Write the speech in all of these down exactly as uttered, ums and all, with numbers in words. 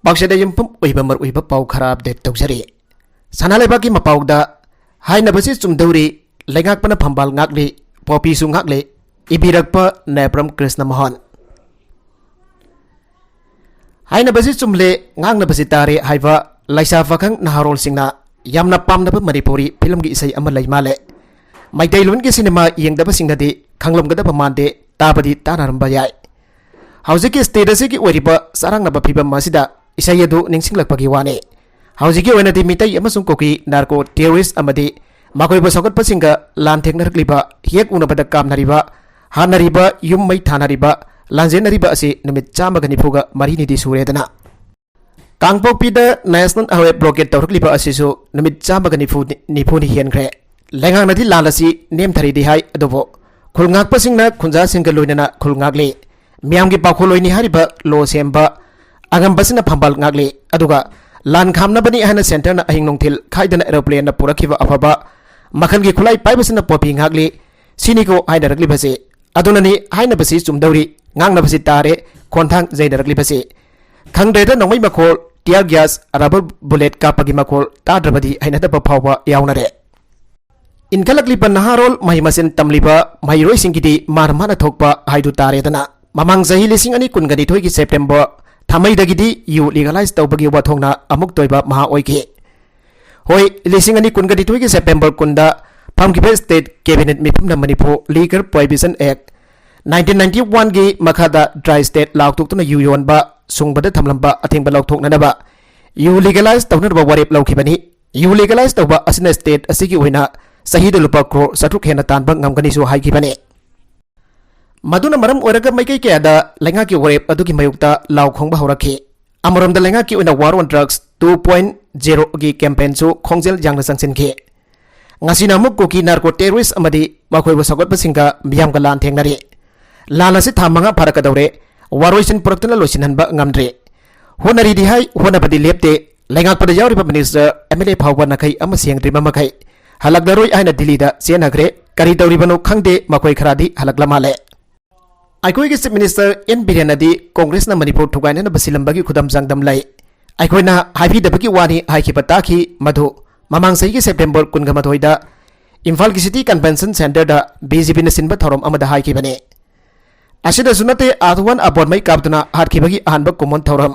ꯄꯥꯎꯆꯦꯗ ꯌꯨꯝꯐꯝ ꯑꯣꯏꯕ ꯃꯔꯨꯑꯣꯏꯕ ꯄꯥꯎ ꯈꯔ ꯑꯞꯗꯦꯠ ꯇꯧꯖꯔꯤ꯫ ꯁꯅꯥ ꯂꯩꯕꯥꯛꯀꯤ ꯃꯄꯥꯎꯗ ꯍꯥꯏꯅꯕꯁꯤ ꯆꯨꯝꯗꯧꯔꯤ, ꯂꯩꯉꯥꯛꯄꯅ ꯐꯝꯕꯥꯜ ꯉꯥꯛꯂꯤ, ꯄꯣꯄꯤꯁꯨ ꯉꯥꯛꯂꯤ, ꯏꯕꯤꯔꯛꯄ ꯅꯥꯌꯥꯄ꯭ꯔꯝ ꯀ꯭ꯔꯤꯁꯅ ꯃꯣꯍꯟ꯫ ꯍꯥꯏꯅꯕꯁꯤ ꯆꯨꯝꯂꯦ, ꯉꯥꯡꯅꯕꯁꯤ ꯇꯥꯔꯦ ꯍꯥꯏꯕ ꯂꯩꯁꯥ ꯄꯥꯈꯪ ꯅꯍꯥꯔꯣꯜꯁꯤꯡꯅ ꯌꯥꯝꯅ ꯄꯥꯝꯅꯕ ꯃꯅꯤꯄꯨꯔꯤ ꯐꯤꯂꯝꯒꯤ ꯏꯁꯩ ꯑꯃ ꯂꯩ ꯃꯥꯜꯂꯦ꯫ ꯃꯩꯇꯩꯂꯣꯟꯒꯤ ꯁꯤꯅꯦꯃꯥ ꯌꯦꯡꯗꯕꯁꯤꯡꯅꯗꯤ ꯈꯪꯂꯝꯒꯗꯕ ꯃꯥꯟꯗꯦ, ꯇꯥꯕꯗꯤ ꯇꯥꯅꯔꯝꯕ ꯌꯥꯏ꯫ ꯍꯧꯖꯤꯛꯀꯤ ꯁ꯭ꯇꯦꯠ ꯑꯁꯤꯒꯤ ꯑꯣꯏꯔꯤꯕ ꯆꯔꯥꯡꯅꯕ ꯐꯤꯕꯝ ꯑꯁꯤꯗ ꯏꯁꯩ ꯑꯗꯨ ꯅꯤꯡꯁꯤꯡꯂꯛꯄꯒꯤ ꯋꯥꯅꯤ꯫ ꯍꯧꯖꯤꯛꯀꯤ ꯑꯣꯏꯅꯗꯤ ꯃꯤꯇꯩ ꯑꯃꯁꯨꯡ ꯀꯨꯀꯤ ꯅꯥꯔꯀꯣ ꯇꯦꯔꯣꯔꯤꯁ ꯑꯃꯗꯤ ꯃꯈꯣꯏꯕꯨ ꯁꯧꯒꯠꯄꯁꯤꯡꯒ ꯂꯥꯟꯊꯦꯡꯅꯔꯛꯂꯤꯕ, ꯍꯦꯛ ꯎꯅꯕꯗ ꯀꯥꯝꯅꯔꯤꯕ, ꯍꯥꯠꯅꯔꯤꯕ, ꯌꯨꯝ ꯃꯩ ꯊꯥꯅꯔꯤꯕ, ꯂꯥꯟꯖꯦꯟꯅꯔꯤꯕ ꯑꯁꯤ ꯅꯨꯃꯤꯠ ꯆꯥꯝꯃꯒ ꯅꯤꯐꯨꯒ ꯃꯔꯤꯅꯤꯗꯤ ꯁꯨꯔꯦꯗꯅ꯫ ꯀꯥꯡꯄꯣꯛꯄꯤꯗ ꯅꯦꯁꯅꯦꯜ ꯍꯥꯏꯋꯦ ꯕ꯭ꯂꯣꯀꯦꯠ ꯇꯧꯔꯛꯂꯤꯕ ꯑꯁꯤꯁꯨ ꯅꯨꯃꯤꯠ ꯆꯥꯝꯃꯒ ꯅꯤꯐꯨ, ꯅꯤꯐꯨꯅꯤ ꯍꯦꯟꯈ꯭ꯔꯦ꯫ ꯂꯩꯉꯥꯛꯅꯗꯤ ꯂꯥꯟ ꯑꯁꯤ ꯅꯦꯝꯊꯔꯦꯗꯤ ꯍꯥꯏ, ꯑꯗꯨꯕꯨ ꯈꯨꯜ ꯉꯥꯛꯄꯁꯤꯡꯅ ꯈꯨꯟꯖꯥꯁꯤꯡꯒ ꯂꯣꯏꯅꯅ ꯈꯨꯜ ꯉꯥꯛꯂꯤ꯫ ꯃꯤꯌꯥꯝꯒꯤ ꯄꯥꯎꯈꯣꯜꯂꯣꯏꯅꯤ ꯍꯥꯏꯔꯤꯕ ꯂꯣ ꯁꯦꯝꯕ ꯑꯉꯝꯕꯁꯤꯅ ꯐꯝꯕꯥꯜ ꯉꯥꯛꯂꯤ꯫ ꯑꯗꯨꯒ ꯂꯥꯟ ꯈꯥꯝꯅꯕꯅꯤ ꯍꯥꯏꯅ ꯁꯦꯟꯇꯔꯅ ꯑꯍꯤꯡ ꯅꯨꯡꯊꯤꯜ ꯈꯥꯏꯗꯅ ꯑꯦꯔꯣꯄ꯭ꯂꯦꯟꯅ ꯄꯨꯔꯛꯈꯤꯕ ꯑꯐꯕ ꯃꯈꯜꯒꯤ ꯈꯨꯠꯂꯥꯏ ꯄꯥꯏꯕꯁꯤꯅ ꯄꯣꯄꯤ ꯉꯥꯛꯂꯤ꯫ ꯁꯤꯅꯤꯀꯣ ꯍꯥꯏꯅꯔꯛꯂꯤꯕꯁꯦ꯫ ꯑꯗꯨꯅꯅꯤ ꯍꯥꯏꯅꯕꯁꯤ ꯆꯨꯝꯗꯧꯔꯤ, ꯉꯥꯡꯅꯕꯁꯤ ꯇꯥꯔꯦ, ꯈꯣꯟꯊꯥꯡ ꯌꯩꯅꯔꯛꯂꯤꯕꯁꯤ꯫ ꯈꯪꯗ꯭ꯔꯦꯗ, ꯅꯣꯡꯃꯩ ꯃꯈꯣꯜ, tear gas, rubber bullet ꯀꯥꯞꯄꯒꯤ ꯃꯈꯣꯜ ꯇꯥꯗ꯭ꯔꯕꯗꯤ ꯍꯩꯅꯗꯕ ꯐꯥꯎꯕ ꯌꯥꯎꯅꯔꯦ꯫ ꯏꯟꯈꯠꯂꯛꯂꯤꯕ ꯅꯍꯥꯔꯣꯜ ꯃꯍꯩ ꯃꯁꯤꯡ ꯇꯝꯂꯤꯕ ꯃꯍꯩꯔꯣꯏꯁꯤꯡꯒꯤꯗꯤ ꯃꯥꯅ ꯃꯥꯅ ꯊꯣꯛꯄ ꯍꯥꯏꯗꯨ ꯇꯥꯔꯦꯗꯅ꯫ ꯃꯃꯥꯡ ꯆꯍꯤ ꯂꯤꯁꯤꯡ ꯑꯅꯤ ꯀꯨꯟꯒ ꯅꯤꯊꯣꯏꯒꯤ ꯁꯦꯞꯇꯦꯝꯕꯔ ꯊꯥꯃꯩꯗꯒꯤꯗꯤ ꯌꯨ legalize ꯇꯧꯕꯒꯤ ꯋꯥꯊꯣꯛꯅ ꯑꯃꯨꯛꯇ ꯑꯣꯏꯕ ꯃꯍꯥ ꯑꯣꯏꯈꯤ꯫ ꯍꯣꯏ, ꯂꯤꯁꯤꯡ ꯑꯅꯤ ꯀꯨꯟꯒ ꯅꯤꯊꯣꯏꯒꯤ ꯁꯦꯞꯇꯦꯝꯕꯔ ꯀꯨꯟꯗ ꯐꯝꯈꯤꯕ state cabinet ꯃꯤꯐꯝꯅ Manipur Liquor Prohibition Act nineteen ninety one ꯒꯤ ꯃꯈꯥꯗ dry state ꯂꯥꯎꯊꯣꯛꯇꯨꯅ ꯌꯨ ꯌꯣꯟꯕ, ꯁꯨꯡꯕꯗ ꯊꯝꯂꯝꯕ ꯑꯊꯤꯡꯕ ꯂꯧꯊꯣꯛꯅꯅꯕ ꯌꯨ legalize ꯇꯧꯅꯅꯕ ꯋꯥꯔꯦꯞ ꯂꯧꯈꯤꯕꯅꯤ꯫ ꯌꯨ legalize ꯇꯧꯕ ꯑꯁꯤꯅ state ꯑꯁꯤꯒꯤ ꯑꯣꯏꯅ ꯆꯍꯤꯗ ꯂꯨꯄꯥ ꯀ꯭ꯔꯣꯔ ꯆꯥꯇ꯭ꯔꯨꯛ ꯍꯦꯟꯅ ꯇꯥꯟꯕ ꯉꯝꯒꯅꯤꯁꯨ ꯍꯥꯏꯈꯤꯕꯅꯤ꯫ ꯃꯗꯨꯅ ꯃꯔꯝ ꯑꯣꯏꯔꯒ ꯃꯥꯏꯀꯩ ꯀꯌꯥꯗ ꯂꯩꯉꯥꯛꯀꯤ ꯋꯥꯔꯦꯞ ꯑꯗꯨꯒꯤ ꯃꯥꯌꯣꯛꯇ ꯂꯥꯎ ꯈꯣꯡꯕ ꯍꯧꯔꯛꯈꯤ꯫ ꯑꯃꯔꯣꯝꯗ ꯂꯩꯉꯥꯛꯀꯤ ꯑꯣꯏꯅ War on Drugs two point zero ꯒꯤ campaign ꯁꯨ ꯈꯣꯡꯖꯦꯜ ꯌꯥꯡꯅ ꯆꯪꯁꯤꯟꯈꯤ꯫ ꯉꯁꯤꯅ ꯑꯃꯨꯛ ꯀꯨꯀꯤ narco terrorist ꯑꯃꯗꯤ ꯃꯈꯣꯏꯕꯨ ꯁꯧꯒꯠꯄꯁꯤꯡꯒ ꯃꯤꯌꯥꯝꯒ ꯂꯥꯟ ꯊꯦꯡꯅꯔꯤ꯫ ꯂꯥꯟ ꯑꯁꯤ ꯊꯥ ꯃꯉꯥ ꯐꯥꯔꯛꯀꯗꯧꯔꯦ, ꯋꯥꯔꯣꯏꯁꯤꯟ ꯄꯨꯔꯛꯇꯨꯅ ꯂꯣꯏꯁꯤꯟꯍꯟꯕ ꯉꯝꯗ꯭ꯔꯤ꯫ ꯍꯣꯠꯅꯔꯤꯗꯤ ꯍꯥꯏ, ꯍꯣꯠꯅꯕꯗꯤ ꯂꯦꯞꯇꯦ꯫ ꯂꯩꯉꯥꯛꯄꯗ ꯌꯥꯎꯔꯤꯕ minister, M L A ꯐꯥꯎꯕ ꯅꯥꯈꯩ ꯑꯃ ꯁꯦꯡꯗ꯭ꯔꯤꯕ ꯃꯈꯩ ꯍꯜꯂꯛꯂꯔꯣꯏ ꯍꯥꯏꯅ ꯗꯤꯜꯂꯤꯗ ꯆꯦꯟꯅꯈ꯭ꯔꯦ꯫ ꯀꯔꯤ ꯇꯧꯔꯤꯕꯅꯣ ꯈꯪꯗꯦ, ꯃꯈꯣꯏ ꯈꯔꯗꯤ ꯍꯜꯂꯛꯂ ꯃꯥꯜꯂꯦ꯫ ꯑꯩꯈꯣꯏꯒꯤ Chief Minister N ꯕꯤꯔꯦꯟꯅꯗꯤ ꯀꯣꯡꯒ꯭ꯔꯦꯁꯅ ꯃꯅꯤꯄꯨꯔ ꯊꯨꯒꯥꯏꯅꯅꯕ ꯁꯤꯜꯂꯝꯕꯒꯤ ꯈꯨꯗꯝ ꯆꯥꯡꯗꯝ ꯂꯩ꯫ ꯑꯩꯈꯣꯏꯅ ꯍꯥꯏꯕꯤꯗꯕꯒꯤ ꯋꯥꯅꯤ ꯍꯥꯏꯈꯤꯕ ꯇꯥꯈꯤ꯫ ꯃꯗꯨ ꯃꯃꯥꯡ ꯆꯍꯤꯒꯤ ꯁꯦꯞꯇꯦꯝꯕꯔ ꯀꯨꯟꯒ ꯃꯥꯊꯣꯏꯗ ꯏꯝꯐꯥꯜꯒꯤ ꯁꯤꯇꯤ ꯀꯟꯚꯦꯟꯁꯟ ꯁꯦꯟꯇꯔꯗ ꯕꯤ ꯖꯦ ꯄꯤꯅ ꯁꯤꯟꯕ ꯊꯧꯔꯝ ꯑꯃꯗ ꯍꯥꯏꯈꯤꯕꯅꯤ꯫ ꯑꯁꯤꯗꯁꯨ ꯅꯠꯇꯦ, ꯑꯥꯔꯊ ꯋꯥꯟ ꯑꯕꯣꯟꯃꯩ ꯀꯥꯞꯇꯨꯅ ꯍꯥꯠꯈꯤꯕꯒꯤ ꯑꯍꯥꯟꯕ ꯀꯨꯝꯑꯣꯟ ꯊꯧꯔꯝ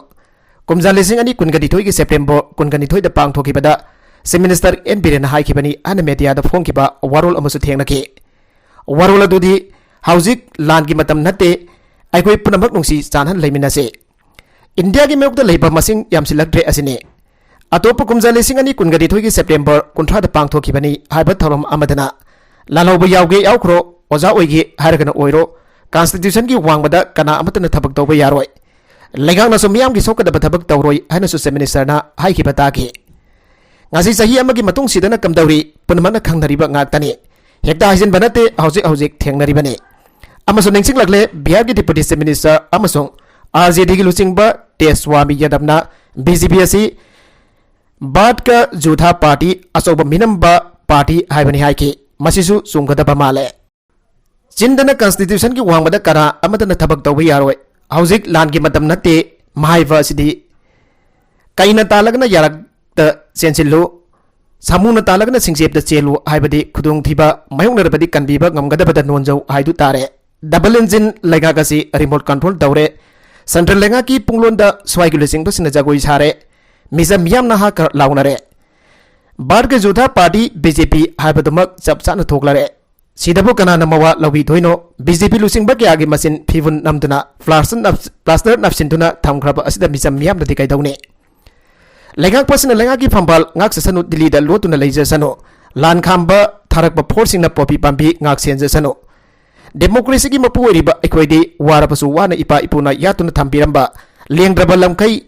ꯀꯨꯝꯖꯥ ꯂꯤꯁꯤꯡ ꯑꯅꯤ ꯀꯨꯟꯒ ꯅꯤꯊꯣꯏꯒꯤ ꯁꯦꯞꯇꯦꯝꯕꯔ ꯀꯨꯟꯒ ꯅꯤꯊꯣꯏꯗ ꯄꯥꯡꯊꯣꯛꯈꯤꯕꯗ Chief Minister ꯑꯦꯟ ꯕꯤꯔꯦꯟꯅ ꯍꯥꯏꯈꯤꯕꯅꯤ ꯍꯥꯏꯅ ꯃꯦꯗꯤꯌꯥꯗ ꯐꯣꯡꯈꯤꯕ ꯋꯥꯔꯣꯜ ꯑꯃꯁꯨ ꯊꯦꯡꯅꯈꯤ꯫ ꯋꯥꯔꯣꯜ ꯑꯗꯨꯗꯤ, "ꯍꯧꯖꯤꯛ ꯂꯥꯟꯒꯤ ꯃꯇꯝ ꯅꯠꯇꯦ, ꯑꯩꯈꯣꯏ ꯄꯨꯝꯅꯃꯛ ꯅꯨꯡꯁꯤ ꯆꯥꯟꯅꯅ ꯂꯩꯃꯤꯟꯅꯁꯤ꯫ ꯏꯟꯗꯤꯌꯥꯒꯤ ꯃꯥꯌꯣꯛꯇ ꯂꯩꯕ ꯃꯁꯤꯡ ꯌꯥꯝꯁꯤꯜꯂꯛꯇ꯭ꯔꯦ ꯑꯁꯤꯅꯤ꯫ ꯑꯇꯣꯞꯄ ꯀꯨꯝꯖꯥ ꯂꯤꯁꯤꯡ ꯑꯅꯤ ꯀꯨꯟꯒ ꯅꯤꯊꯣꯏꯒꯤ ꯁꯦꯞꯇꯦꯝꯕꯔ ꯀꯨꯟꯊ꯭ꯔꯥꯗ ꯄꯥꯡꯊꯣꯛꯈꯤꯕꯅꯤ ꯍꯥꯏꯕ ꯊꯧꯔꯝ ꯑꯃꯗꯅ ꯂꯥꯜꯍꯧꯕ ꯌꯥꯎꯒꯦ ꯌꯥꯎꯈ꯭ꯔꯣ, ꯑꯣꯖꯥ ꯑꯣꯏꯒꯦ ꯍꯥꯏꯔꯒꯅ ꯑꯣꯏꯔꯣ, ꯀꯟꯁꯇꯤꯇ꯭ꯌꯨꯁꯟꯒꯤ ꯋꯥꯡꯃꯗ ꯀꯅꯥ ꯑꯃꯠꯇꯅ ꯊꯕꯛ ꯇꯧꯕ ꯌꯥꯔꯣꯏ꯫ ꯂꯩꯉꯥꯛꯅꯁꯨ ꯃꯤꯌꯥꯝꯒꯤ ꯁꯣꯛꯀꯗꯕ ꯊꯕꯛ ꯇꯧꯔꯣꯏ" ꯍꯥꯏꯅꯁꯨ Chief Ministerꯅ ꯍꯥꯏꯈꯤꯕ ꯇꯥꯈꯤ꯫ ꯉꯁꯤ ꯆꯍꯤ ꯑꯃꯒꯤ ꯃꯇꯨꯡ ꯁꯤꯗꯅ ꯀꯝꯗꯧꯔꯤ ꯄꯨꯝꯅꯃꯛꯅ ꯈꯪꯅꯔꯤꯕ ꯉꯥꯛꯇꯅꯤ꯫ ꯍꯦꯛꯇ ꯍꯥꯏꯖꯤꯟꯕ ꯅꯠꯇꯦ, ꯍꯧꯖꯤꯛ ꯍꯧꯖꯤꯛ ꯊꯦꯡꯅꯔꯤꯕꯅꯤ꯫ ꯑꯃꯁꯨꯡ ꯅꯤꯡꯁꯤꯡꯂꯛꯂꯦ, ꯕꯤꯍꯥꯔꯒꯤ Deputy Chief Minister ꯑꯃꯁꯨꯡ ꯑꯥꯔ ꯖꯦ ꯗꯤꯒꯤ ꯂꯨꯆꯤꯡꯕ ꯇꯦꯖꯁ꯭ꯋꯥꯃꯤ ꯌꯥꯗꯕꯅ ꯕꯤ ꯖꯦ ꯄꯤ ꯑꯁꯤ ꯕꯥꯠꯀ ꯖꯨꯊꯥ ꯄꯥꯔꯇꯤ, ꯑꯆꯧꯕ ꯃꯤꯅꯝꯕ ꯄꯥꯔꯇꯤ ꯍꯥꯏꯕꯅꯤ ꯍꯥꯏꯈꯤ꯫ ꯃꯁꯤꯁꯨ ꯆꯨꯝꯒꯗꯕ ꯃꯥꯜꯂꯦ꯫ ꯆꯤꯟꯗꯅ ꯀꯟꯁꯇꯤꯇ꯭ꯌꯨꯁꯟꯒꯤ ꯋꯥꯡꯃꯗ ꯀꯅꯥ ꯑꯃꯠꯇꯅ ꯊꯕꯛ ꯇꯧꯕ ꯌꯥꯔꯣꯏ꯫ ꯍꯧꯖꯤꯛ ꯂꯥꯟꯒꯤ ꯃꯇꯝ ꯅꯠꯇꯦ ꯍꯥꯏꯕ ꯑꯁꯤꯗꯤ, "ꯀꯩꯅ ꯇꯥꯜꯂꯒꯅ ꯌꯥꯔꯛꯇ ꯆꯦꯟꯁꯤꯜꯂꯨ, ꯁꯥꯃꯨꯅ ꯇꯥꯜꯂꯒꯅ ꯁꯤꯡꯆꯦꯞꯇ ꯆꯦꯜꯂꯨ" ꯍꯥꯏꯕꯗꯤ ꯈꯨꯗꯣꯡꯊꯤꯕ ꯃꯥꯌꯣꯛꯅꯔꯕꯗꯤ ꯀꯟꯕꯤꯕ ꯉꯝꯒꯗꯕꯗ ꯅꯣꯟꯖꯧ ꯍꯥꯏꯗꯨ ꯇꯥꯔꯦ꯫ Double engine ꯂꯩꯉꯥꯛ ꯑꯁꯤ remote control ꯇꯧꯔꯦ꯫ Central ꯂꯩꯉꯥꯛꯀꯤ ꯄꯨꯡꯂꯣꯟꯗ ꯁ꯭ꯋꯥꯏꯒꯤ ꯂꯨꯆꯤꯡꯕꯁꯤꯡꯅ ꯖꯒꯣꯏ ꯁꯥꯔꯦ꯫ ꯃꯤꯆꯝ ꯃꯤꯌꯥꯝꯅ ꯍꯥ ꯀ ꯂꯥꯎꯅꯔꯦ꯫ ꯚꯥꯔꯠꯀꯤ ꯖꯨꯊꯥ ꯄꯥꯔꯇꯤ ꯕꯤ ꯖꯦ ꯄꯤ ꯍꯥꯏꯕꯗꯨꯃꯛ ꯆꯞ ꯆꯥꯅ ꯊꯣꯛꯂꯔꯦ꯫ ꯁꯤꯗꯕꯨ ꯀꯅꯥꯅ ꯃꯋꯥ ꯂꯧꯕꯤꯗꯣꯏꯅꯣ? ꯕꯤ ꯖꯦ ꯄꯤ ꯂꯨꯆꯤꯡꯕ ꯀꯌꯥꯒꯤ ꯃꯆꯤꯟ ꯐꯤꯕꯨꯟ ꯅꯝꯗꯨꯅ, ꯄ꯭ꯂꯥꯁꯇꯔ ꯅꯞ-, ꯄ꯭ꯂꯥꯁꯇꯔ ꯅꯞꯁꯤꯟꯗꯨꯅ ꯊꯝꯈ꯭ꯔꯕ ꯑꯁꯤꯗ ꯃꯤꯆꯝ ꯃꯤꯌꯥꯝꯅꯗꯤ ꯀꯩꯗꯧꯅꯤ? ꯂꯩꯉꯥꯛꯄꯁꯤꯅ ꯂꯩꯉꯥꯛꯀꯤ ꯐꯝꯕꯥꯜ ꯉꯥꯛꯆꯁꯅꯨ, ꯗꯤꯜꯂꯤꯗ ꯂꯣꯠꯇꯨꯅ ꯂꯩꯖꯁꯅꯨ꯫ ꯂꯥꯟ ꯈꯥꯝꯕ ꯊꯥꯔꯛꯄ ꯐꯣꯔꯁꯁꯤꯡꯅ ꯄꯣꯄꯤ ꯄꯥꯝꯕꯤ ꯉꯥꯛ ꯁꯦꯟꯖꯁꯅꯨ꯫ ꯗꯦꯃꯣꯀ꯭ꯔꯦꯁꯤꯒꯤ ꯃꯄꯨ ꯑꯣꯏꯔꯤꯕ ꯑꯩꯈꯣꯏꯗꯤ ꯋꯥꯔꯕꯁꯨ ꯋꯥꯅ ꯏꯄꯥ ꯏꯄꯨꯅ ꯌꯥꯠꯇꯨꯅ ꯊꯝꯕꯤꯔꯝꯕ ꯂꯦꯡꯗ꯭ꯔꯕ ꯂꯝꯈꯩ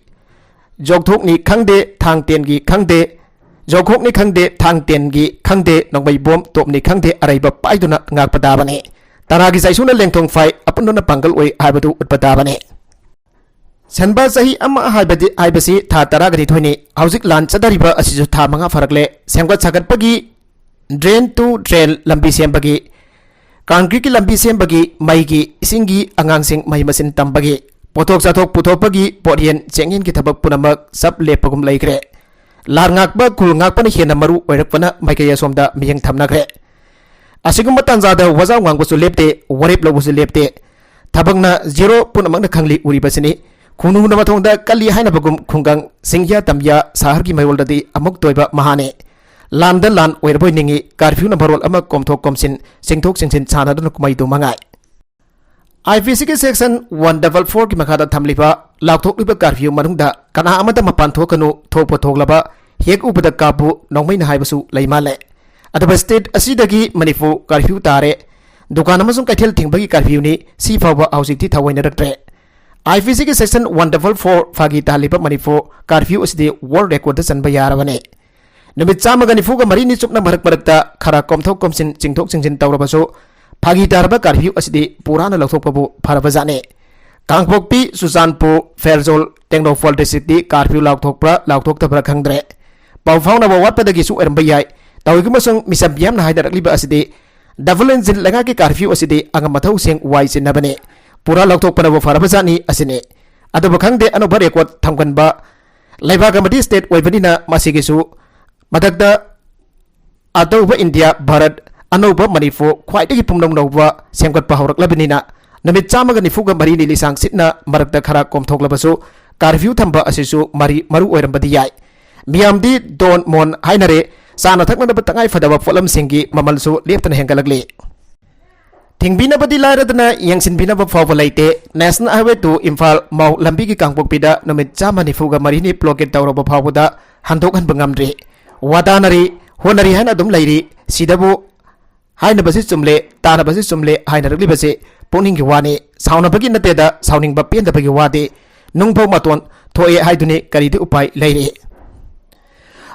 ꯖꯣꯛꯊꯣꯛꯅꯤ ꯈꯪꯗꯦ, ꯊꯥꯡ ꯇꯦꯟꯒꯤ ꯈꯪꯗꯦ, ꯖꯣꯛꯈꯣꯛꯅꯤ ꯈꯪꯗꯦ, ꯊꯥꯡ ꯇꯦꯟꯒꯤ ꯈꯪꯗꯦ, ꯅꯣꯡꯃꯩ ꯕꯣꯝ ꯇꯣꯞꯅꯤ ꯈꯪꯗꯦ, ꯑꯔꯩꯕ ꯄꯥꯏꯗꯨꯅ ꯉꯥꯛꯄ ꯇꯥꯕꯅꯤ꯫ ꯇꯔꯥꯒꯤ ꯆꯩꯁꯨꯅ ꯂꯦꯡꯊꯣꯡ ꯐꯥꯏ, ꯑꯄꯨꯟꯕꯅ ꯄꯥꯡꯒꯜ ꯑꯣꯏ ꯍꯥꯏꯕꯗꯨ ꯎꯠꯄ ꯇꯥꯕꯅꯤ꯫ ꯁꯦꯟꯕ ꯆꯍꯤ ꯑꯃ ꯍꯥꯏꯕꯗꯤ, ꯍꯥꯏꯕꯁꯤ ꯊꯥ ꯇꯔꯥꯒ ꯅꯤꯊꯣꯏꯅꯤ꯫ ꯍꯧꯖꯤꯛ ꯂꯥꯟ ꯆꯠꯊꯔꯤꯕ ꯑꯁꯤꯁꯨ ꯊꯥ ꯃꯉꯥ ꯐꯥꯔꯛꯂꯦ꯫ ꯁꯦꯝꯒꯠ ꯁꯥꯒꯠꯄꯒꯤ drain to trail ꯂꯝꯕꯤ ꯁꯦꯝꯕꯒꯤ, concreteꯀꯤ ꯂꯝꯕꯤ ꯁꯦꯝꯕꯒꯤ, ꯃꯩꯒꯤ, ꯏꯁꯤꯡꯒꯤ, ꯑꯉꯥꯡꯁꯤꯡ ꯃꯍꯩ ꯃꯁꯤꯡ ꯇꯝꯕꯒꯤ, ꯄꯣꯠꯊꯣꯛ ꯆꯥꯊꯣꯛ ꯄꯨꯊꯣꯛꯄꯒꯤ ꯄꯣꯠꯌꯦꯟ ꯆꯦꯡꯌꯦꯟꯒꯤ ꯊꯕꯛ ꯄꯨꯝꯅꯃꯛ ꯆꯞ ꯂꯦꯞꯄꯒꯨꯝ ꯂꯩꯈ꯭ꯔꯦ꯫ ꯂꯥꯟ ꯉꯥꯛꯄ, ꯈꯨꯜ ꯉꯥꯛꯄꯅ ꯍꯦꯟꯅ ꯃꯔꯨ ꯑꯣꯏꯔꯛꯄꯅ ꯃꯥꯏꯀꯩ ꯑꯁꯣꯝꯗ ꯃꯤꯠꯌꯦꯡ ꯊꯝꯅꯈ꯭ꯔꯦ꯫ ꯑꯁꯤꯒꯨꯝꯕ ꯇꯥꯟꯖꯥꯗ ꯋꯥꯖꯥꯎ ꯉꯥꯡꯕꯁꯨ ꯂꯦꯞꯇꯦ, ꯋꯥꯔꯦꯞ ꯂꯧꯕꯁꯨ ꯂꯦꯞꯇꯦ꯫ ꯊꯕꯛꯅ ꯖꯤꯔꯣ ꯄꯨꯝꯅꯃꯛꯅ ꯈꯪꯂꯤ ꯎꯔꯤꯕꯁꯤꯅꯤ꯫ ꯈꯨꯅꯨꯅ ꯃꯊꯣꯡꯗ ꯀꯜꯂꯤ ꯍꯥꯏꯅꯕꯒꯨꯝ ꯈꯨꯡꯒꯪ, ꯆꯤꯡꯌꯥ ꯇꯝꯌꯥ, ꯁꯍꯔꯒꯤ ꯃꯌꯣꯜꯗꯗꯤ ꯑꯃꯨꯛ ꯇꯣꯏꯕ ꯃꯍꯥꯅꯤ꯫ ꯂꯥꯟꯗ ꯂꯥꯟ ꯑꯣꯏꯔꯕꯣꯏ ꯅꯤꯡꯏ, ꯀꯥꯔꯐ꯭ꯌꯨꯅ ꯃꯔꯣꯜ ꯑꯃ ꯀꯣꯝꯊꯣꯛ ꯀꯣꯝꯁꯤꯟ, ꯆꯤꯡꯊꯣꯛ ꯆꯤꯡꯁꯤꯟ ꯁꯥꯟꯅꯗꯨꯅ ꯀꯨꯝꯍꯩꯗꯨ ꯃꯉꯥꯏ꯫ ꯑꯥꯏ ꯄꯤ ꯁꯤꯒꯤ section one double fourꯒꯤ ꯃꯈꯥꯗ ꯊꯝꯂꯤꯕ ꯂꯥꯎꯊꯣꯛꯂꯤꯕ ꯀꯥꯔꯐ꯭ꯌꯨ ꯃꯅꯨꯡꯗ ꯀꯅꯥ ꯑꯃꯠꯇ ꯃꯄꯥꯟ ꯊꯣꯛꯀꯅꯨ, ꯊꯣꯛꯄ ꯊꯣꯛꯂꯕ ꯍꯦꯛ ꯎꯕꯗ ꯀꯥꯞꯄꯨ ꯅꯣꯡꯃꯩꯅ ꯍꯥꯏꯕꯁꯨ ꯂꯩ ꯃꯥꯜꯂꯦ꯫ ꯑꯗꯨꯕꯨ state ꯑꯁꯤꯗꯒꯤ ꯃꯅꯤꯄꯨꯔ ꯀꯥꯔꯐ꯭ꯌꯨ ꯇꯥꯔꯦ, ꯗꯨꯀꯥꯟ ꯑꯃꯁꯨꯡ ꯀꯩꯊꯦꯜ ꯊꯤꯡꯕꯒꯤ ꯀꯥꯔꯐ꯭ꯌꯨꯅꯤ, ꯁꯤ ꯐꯥꯎꯕ ꯍꯧꯖꯤꯛꯇꯤ ꯊꯑꯣꯏꯅꯔꯛꯇ꯭ꯔꯦ꯫ ꯑꯥꯏ ꯄꯤ ꯁꯤꯒꯤ section one double four ꯐꯥꯒꯤ ꯇꯥꯍꯜꯂꯤꯕ ꯃꯅꯤꯄꯨꯔ ꯀꯥꯔꯐ꯭ꯌꯨ ꯑꯁꯤꯗꯤ world recordꯇ ꯆꯟꯕ ꯌꯥꯔꯕꯅꯤ꯫ ꯅꯨꯃꯤꯠ ꯆꯥꯝꯃꯒ ꯅꯤꯐꯨꯒ ꯃꯔꯤꯅꯤ ꯆꯨꯞꯅ ꯃꯔꯛ ꯃꯔꯛꯇ ꯈꯔ ꯀꯣꯝꯊꯣꯛ ꯀꯣꯝꯁꯤꯟ, ꯆꯤꯡꯊꯣꯛ ꯆꯤꯡꯁꯤꯟ ꯇꯧꯔꯕꯁꯨ ꯐꯥꯒꯤ ꯇꯥꯔꯕ ꯀꯥꯔꯐ꯭ꯌꯨ ꯑꯁꯤꯗꯤ ꯄꯨꯔꯥꯅ ꯂꯧꯊꯣꯛꯄꯕꯨ ꯐꯔꯕꯖꯥꯠꯅꯤ꯫ ꯀꯥꯡꯄꯣꯛꯄꯤ, ꯆꯨꯔꯆꯥꯟꯄꯨꯔ, ꯐꯦꯔꯖꯣꯜ, ꯇꯦꯡꯅꯧꯄꯥꯜ districtꯇꯤ ꯀꯥꯔꯐ꯭ꯌꯨ ꯂꯥꯎꯊꯣꯛꯄ꯭ꯔꯥ ꯂꯥꯎꯊꯣꯛꯇꯕ꯭ꯔꯥ ꯈꯪꯗ꯭ꯔꯦ꯫ ꯄꯥꯎ ꯐꯥꯎꯅꯕ ꯋꯥꯠꯄꯗꯒꯤꯁꯨ ꯑꯣꯏꯔꯝꯕ ꯌꯥꯏ꯫ ꯇꯧꯏꯒꯨꯝꯕꯁꯨꯡ ꯃꯤꯆꯝ ꯃꯤꯌꯥꯝꯅ ꯍꯥꯏꯅꯔꯛꯂꯤꯕ ꯑꯁꯤꯗꯤ double engine ꯂꯩꯉꯥꯛꯀꯤ ꯀꯥꯔꯐ꯭ꯌꯨ ꯑꯁꯤꯗꯤ ꯑꯉꯝ ꯑꯊꯧꯁꯤꯡ ꯋꯥꯏ ꯆꯤꯟꯅꯕꯅꯤ, ꯄꯨꯔꯥ ꯂꯧꯊꯣꯛꯄꯅꯕꯨ ꯐꯔꯕꯖꯥꯠꯅꯤ ꯑꯁꯤꯅꯤ꯫ ꯑꯗꯨꯕꯨ ꯈꯪꯗꯦ, ꯑꯅꯧꯕ record ꯊꯝꯒꯟꯕ ꯂꯩꯕꯥꯛ ꯑꯃꯗꯤ state ꯑꯣꯏꯕꯅꯤꯅ ꯃꯁꯤꯒꯤꯁꯨ ꯃꯊꯛꯇ ꯑꯇꯧꯕ ꯏꯟꯗꯤꯌꯥ, ꯚꯥꯔꯠ, ꯑꯅꯧꯕ ꯃꯅꯤꯄꯨꯔ, ꯈ꯭ꯋꯥꯏꯗꯒꯤ ꯄꯨꯝꯅꯧ ꯅꯧꯕ ꯁꯦꯝꯒꯠꯄ ꯍꯧꯔꯛꯂꯕꯅꯤꯅ ꯅꯨꯃꯤꯠ ꯆꯥꯝꯃꯒ ꯅꯤꯐꯨꯒ ꯃꯔꯤꯅꯤ ꯂꯤꯁꯥꯡ ꯁꯤꯠꯅ ꯃꯔꯛꯇ ꯈꯔ ꯀꯣꯝꯊꯣꯛꯂꯕꯁꯨ ꯀꯥꯔꯐ꯭ꯌꯨ ꯊꯝꯕ ꯑꯁꯤꯁꯨ ꯃꯔꯤ-, ꯃꯔꯨ ꯑꯣꯏꯔꯝꯕꯗꯤ ꯌꯥꯏ꯫ ꯃꯤꯌꯥꯝꯗꯤ ꯗꯣꯟ ꯃꯣꯟ ꯍꯥꯏꯅꯔꯦ, ꯆꯥꯅ ꯊꯛꯅꯅꯕ ꯇꯉꯥꯏ ꯐꯗꯕ ꯄꯣꯠꯂꯝꯁꯤꯡꯒꯤ ꯃꯃꯜꯁꯨ ꯂꯦꯞꯇꯅ ꯍꯦꯟꯒꯠꯂꯛꯂꯤ꯫ ꯊꯤꯡꯕꯤꯅꯕꯗꯤ ꯂꯥꯏꯔꯗꯅ ꯌꯦꯡꯁꯤꯟꯕꯤꯅꯕ ꯐꯥꯎꯕ ꯂꯩꯇꯦ꯫ National Highway two ꯏꯝꯐꯥꯜ ꯃꯥꯎ ꯂꯝꯕꯤꯒꯤ ꯀꯥꯡꯄꯣꯛꯄꯤꯗ ꯅꯨꯃꯤꯠ ꯆꯥꯝꯃ ꯅꯤꯐꯨꯒ ꯃꯔꯤꯅꯤ blockade ꯇꯧꯔꯕ ꯐꯥꯎꯕꯗ ꯍꯟꯗꯣꯛꯍꯟꯕ ꯉꯝꯗ꯭ꯔꯤ꯫ ꯋꯥ ꯇꯥꯅꯔꯤ, ꯍꯣꯠꯅꯔꯤ ꯍꯥꯏꯅ ꯑꯗꯨꯝ ꯂꯩꯔꯤ꯫ ꯁꯤꯗꯕꯨ ꯍꯥꯏꯅꯕꯁꯤ ꯆꯨꯝꯂꯦ, ꯇꯥꯅꯕꯁꯤ ꯆꯨꯝꯂꯦ ꯍꯥꯏꯅꯔꯛꯂꯤꯕꯁꯤ ꯄꯨꯛꯅꯤꯡꯒꯤ ꯋꯥꯅꯤ꯫ ꯁꯥꯎꯅꯕꯒꯤ ꯅꯠꯇꯦꯗ, ꯁꯥꯎꯅꯤꯡꯕ ꯄꯦꯟꯗꯕꯒꯤ ꯋꯥꯗꯤ꯫ ꯅꯨꯡꯐꯧ ꯃꯇꯣꯟ ꯊꯣꯛꯑꯦ ꯍꯥꯏꯗꯨꯅꯤ, ꯀꯔꯤꯗꯤ ꯎꯄꯥꯏ ꯂꯩꯔꯤ?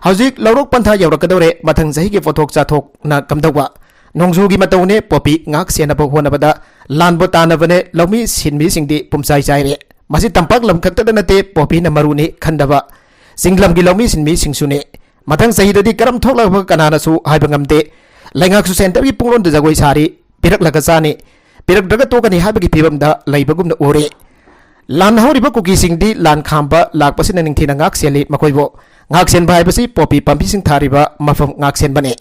ꯍꯧꯖꯤꯛ ꯂꯧꯔꯣꯛ ꯄꯟꯊꯥ ꯌꯧꯔꯛꯀꯗꯧꯔꯦ, ꯃꯊꯪ ꯆꯍꯤꯒꯤ ꯄꯣꯠꯊꯣꯛ ꯆꯥꯊꯣꯛꯅ ꯀꯝꯗꯧꯕ? ꯅꯣꯡꯖꯨꯒꯤ ꯃꯇꯧꯅꯦ, ꯄꯣꯄꯤ ꯉꯥꯛ ꯁꯦꯟꯅꯕ ꯍꯣꯠꯅꯕꯗ ꯂꯥꯟꯕꯨ ꯇꯥꯅꯕꯅꯦ, ꯂꯧꯃꯤ ꯁꯤꯟꯃꯤꯁꯤꯡꯗꯤ ꯄꯨꯝꯆꯥꯏ ꯆꯥꯏꯔꯦ꯫ ꯃꯁꯤ ꯇꯝꯄꯥꯛ ꯂꯝ ꯈꯛꯇꯗ ꯅꯠꯇꯦ ꯄꯣꯄꯤꯅ ꯃꯔꯨꯅꯤ ꯈꯟꯗꯕ, ꯆꯤꯡꯂꯝꯒꯤ ꯂꯧꯃꯤ ꯁꯤꯟꯃꯤꯁꯤꯡꯁꯨꯅꯦ꯫ ꯃꯊꯪ ꯆꯍꯤꯗꯗꯤ ꯀꯔꯝ ꯊꯣꯛꯂꯛꯄ ꯀꯅꯥꯅꯁꯨ ꯍꯥꯏꯕ ꯉꯝꯗꯦ꯫ ꯂꯩꯉꯥꯛꯁꯨ centreꯒꯤ ꯄꯨꯡꯂꯣꯟꯗ ꯖꯒꯣꯏ ꯁꯥꯔꯤ, ꯄꯤꯔꯛꯂꯒ ꯆꯥꯅꯤ, ꯄꯤꯔꯛꯇ꯭ꯔꯒ ꯇꯣꯛꯀꯅꯤ ꯍꯥꯏꯕꯒꯤ ꯐꯤꯕꯝꯗ ꯂꯩꯕꯒꯨꯝꯅ ꯎꯔꯦ꯫ ꯂꯥꯟ ꯍꯧꯔꯤꯕ ꯀꯨꯀꯤꯁꯤꯡꯗꯤ ꯂꯥꯟ ꯈꯥꯝꯕ ꯂꯥꯛꯄꯁꯤꯅ ꯅꯤꯡꯊꯤꯅ ꯉꯥꯛ ꯁꯦꯜꯂꯤ꯫ ꯃꯈꯣꯏꯕꯨ ꯉꯥꯛ ꯁꯦꯟꯕ ꯍꯥꯏꯕꯁꯤ ꯄꯣꯄꯤ ꯄꯥꯝꯕꯤꯁꯤꯡ ꯊꯥꯔꯤꯕ ꯃꯐꯝ ꯉꯥꯛ ꯁꯦꯟꯕꯅꯤ꯫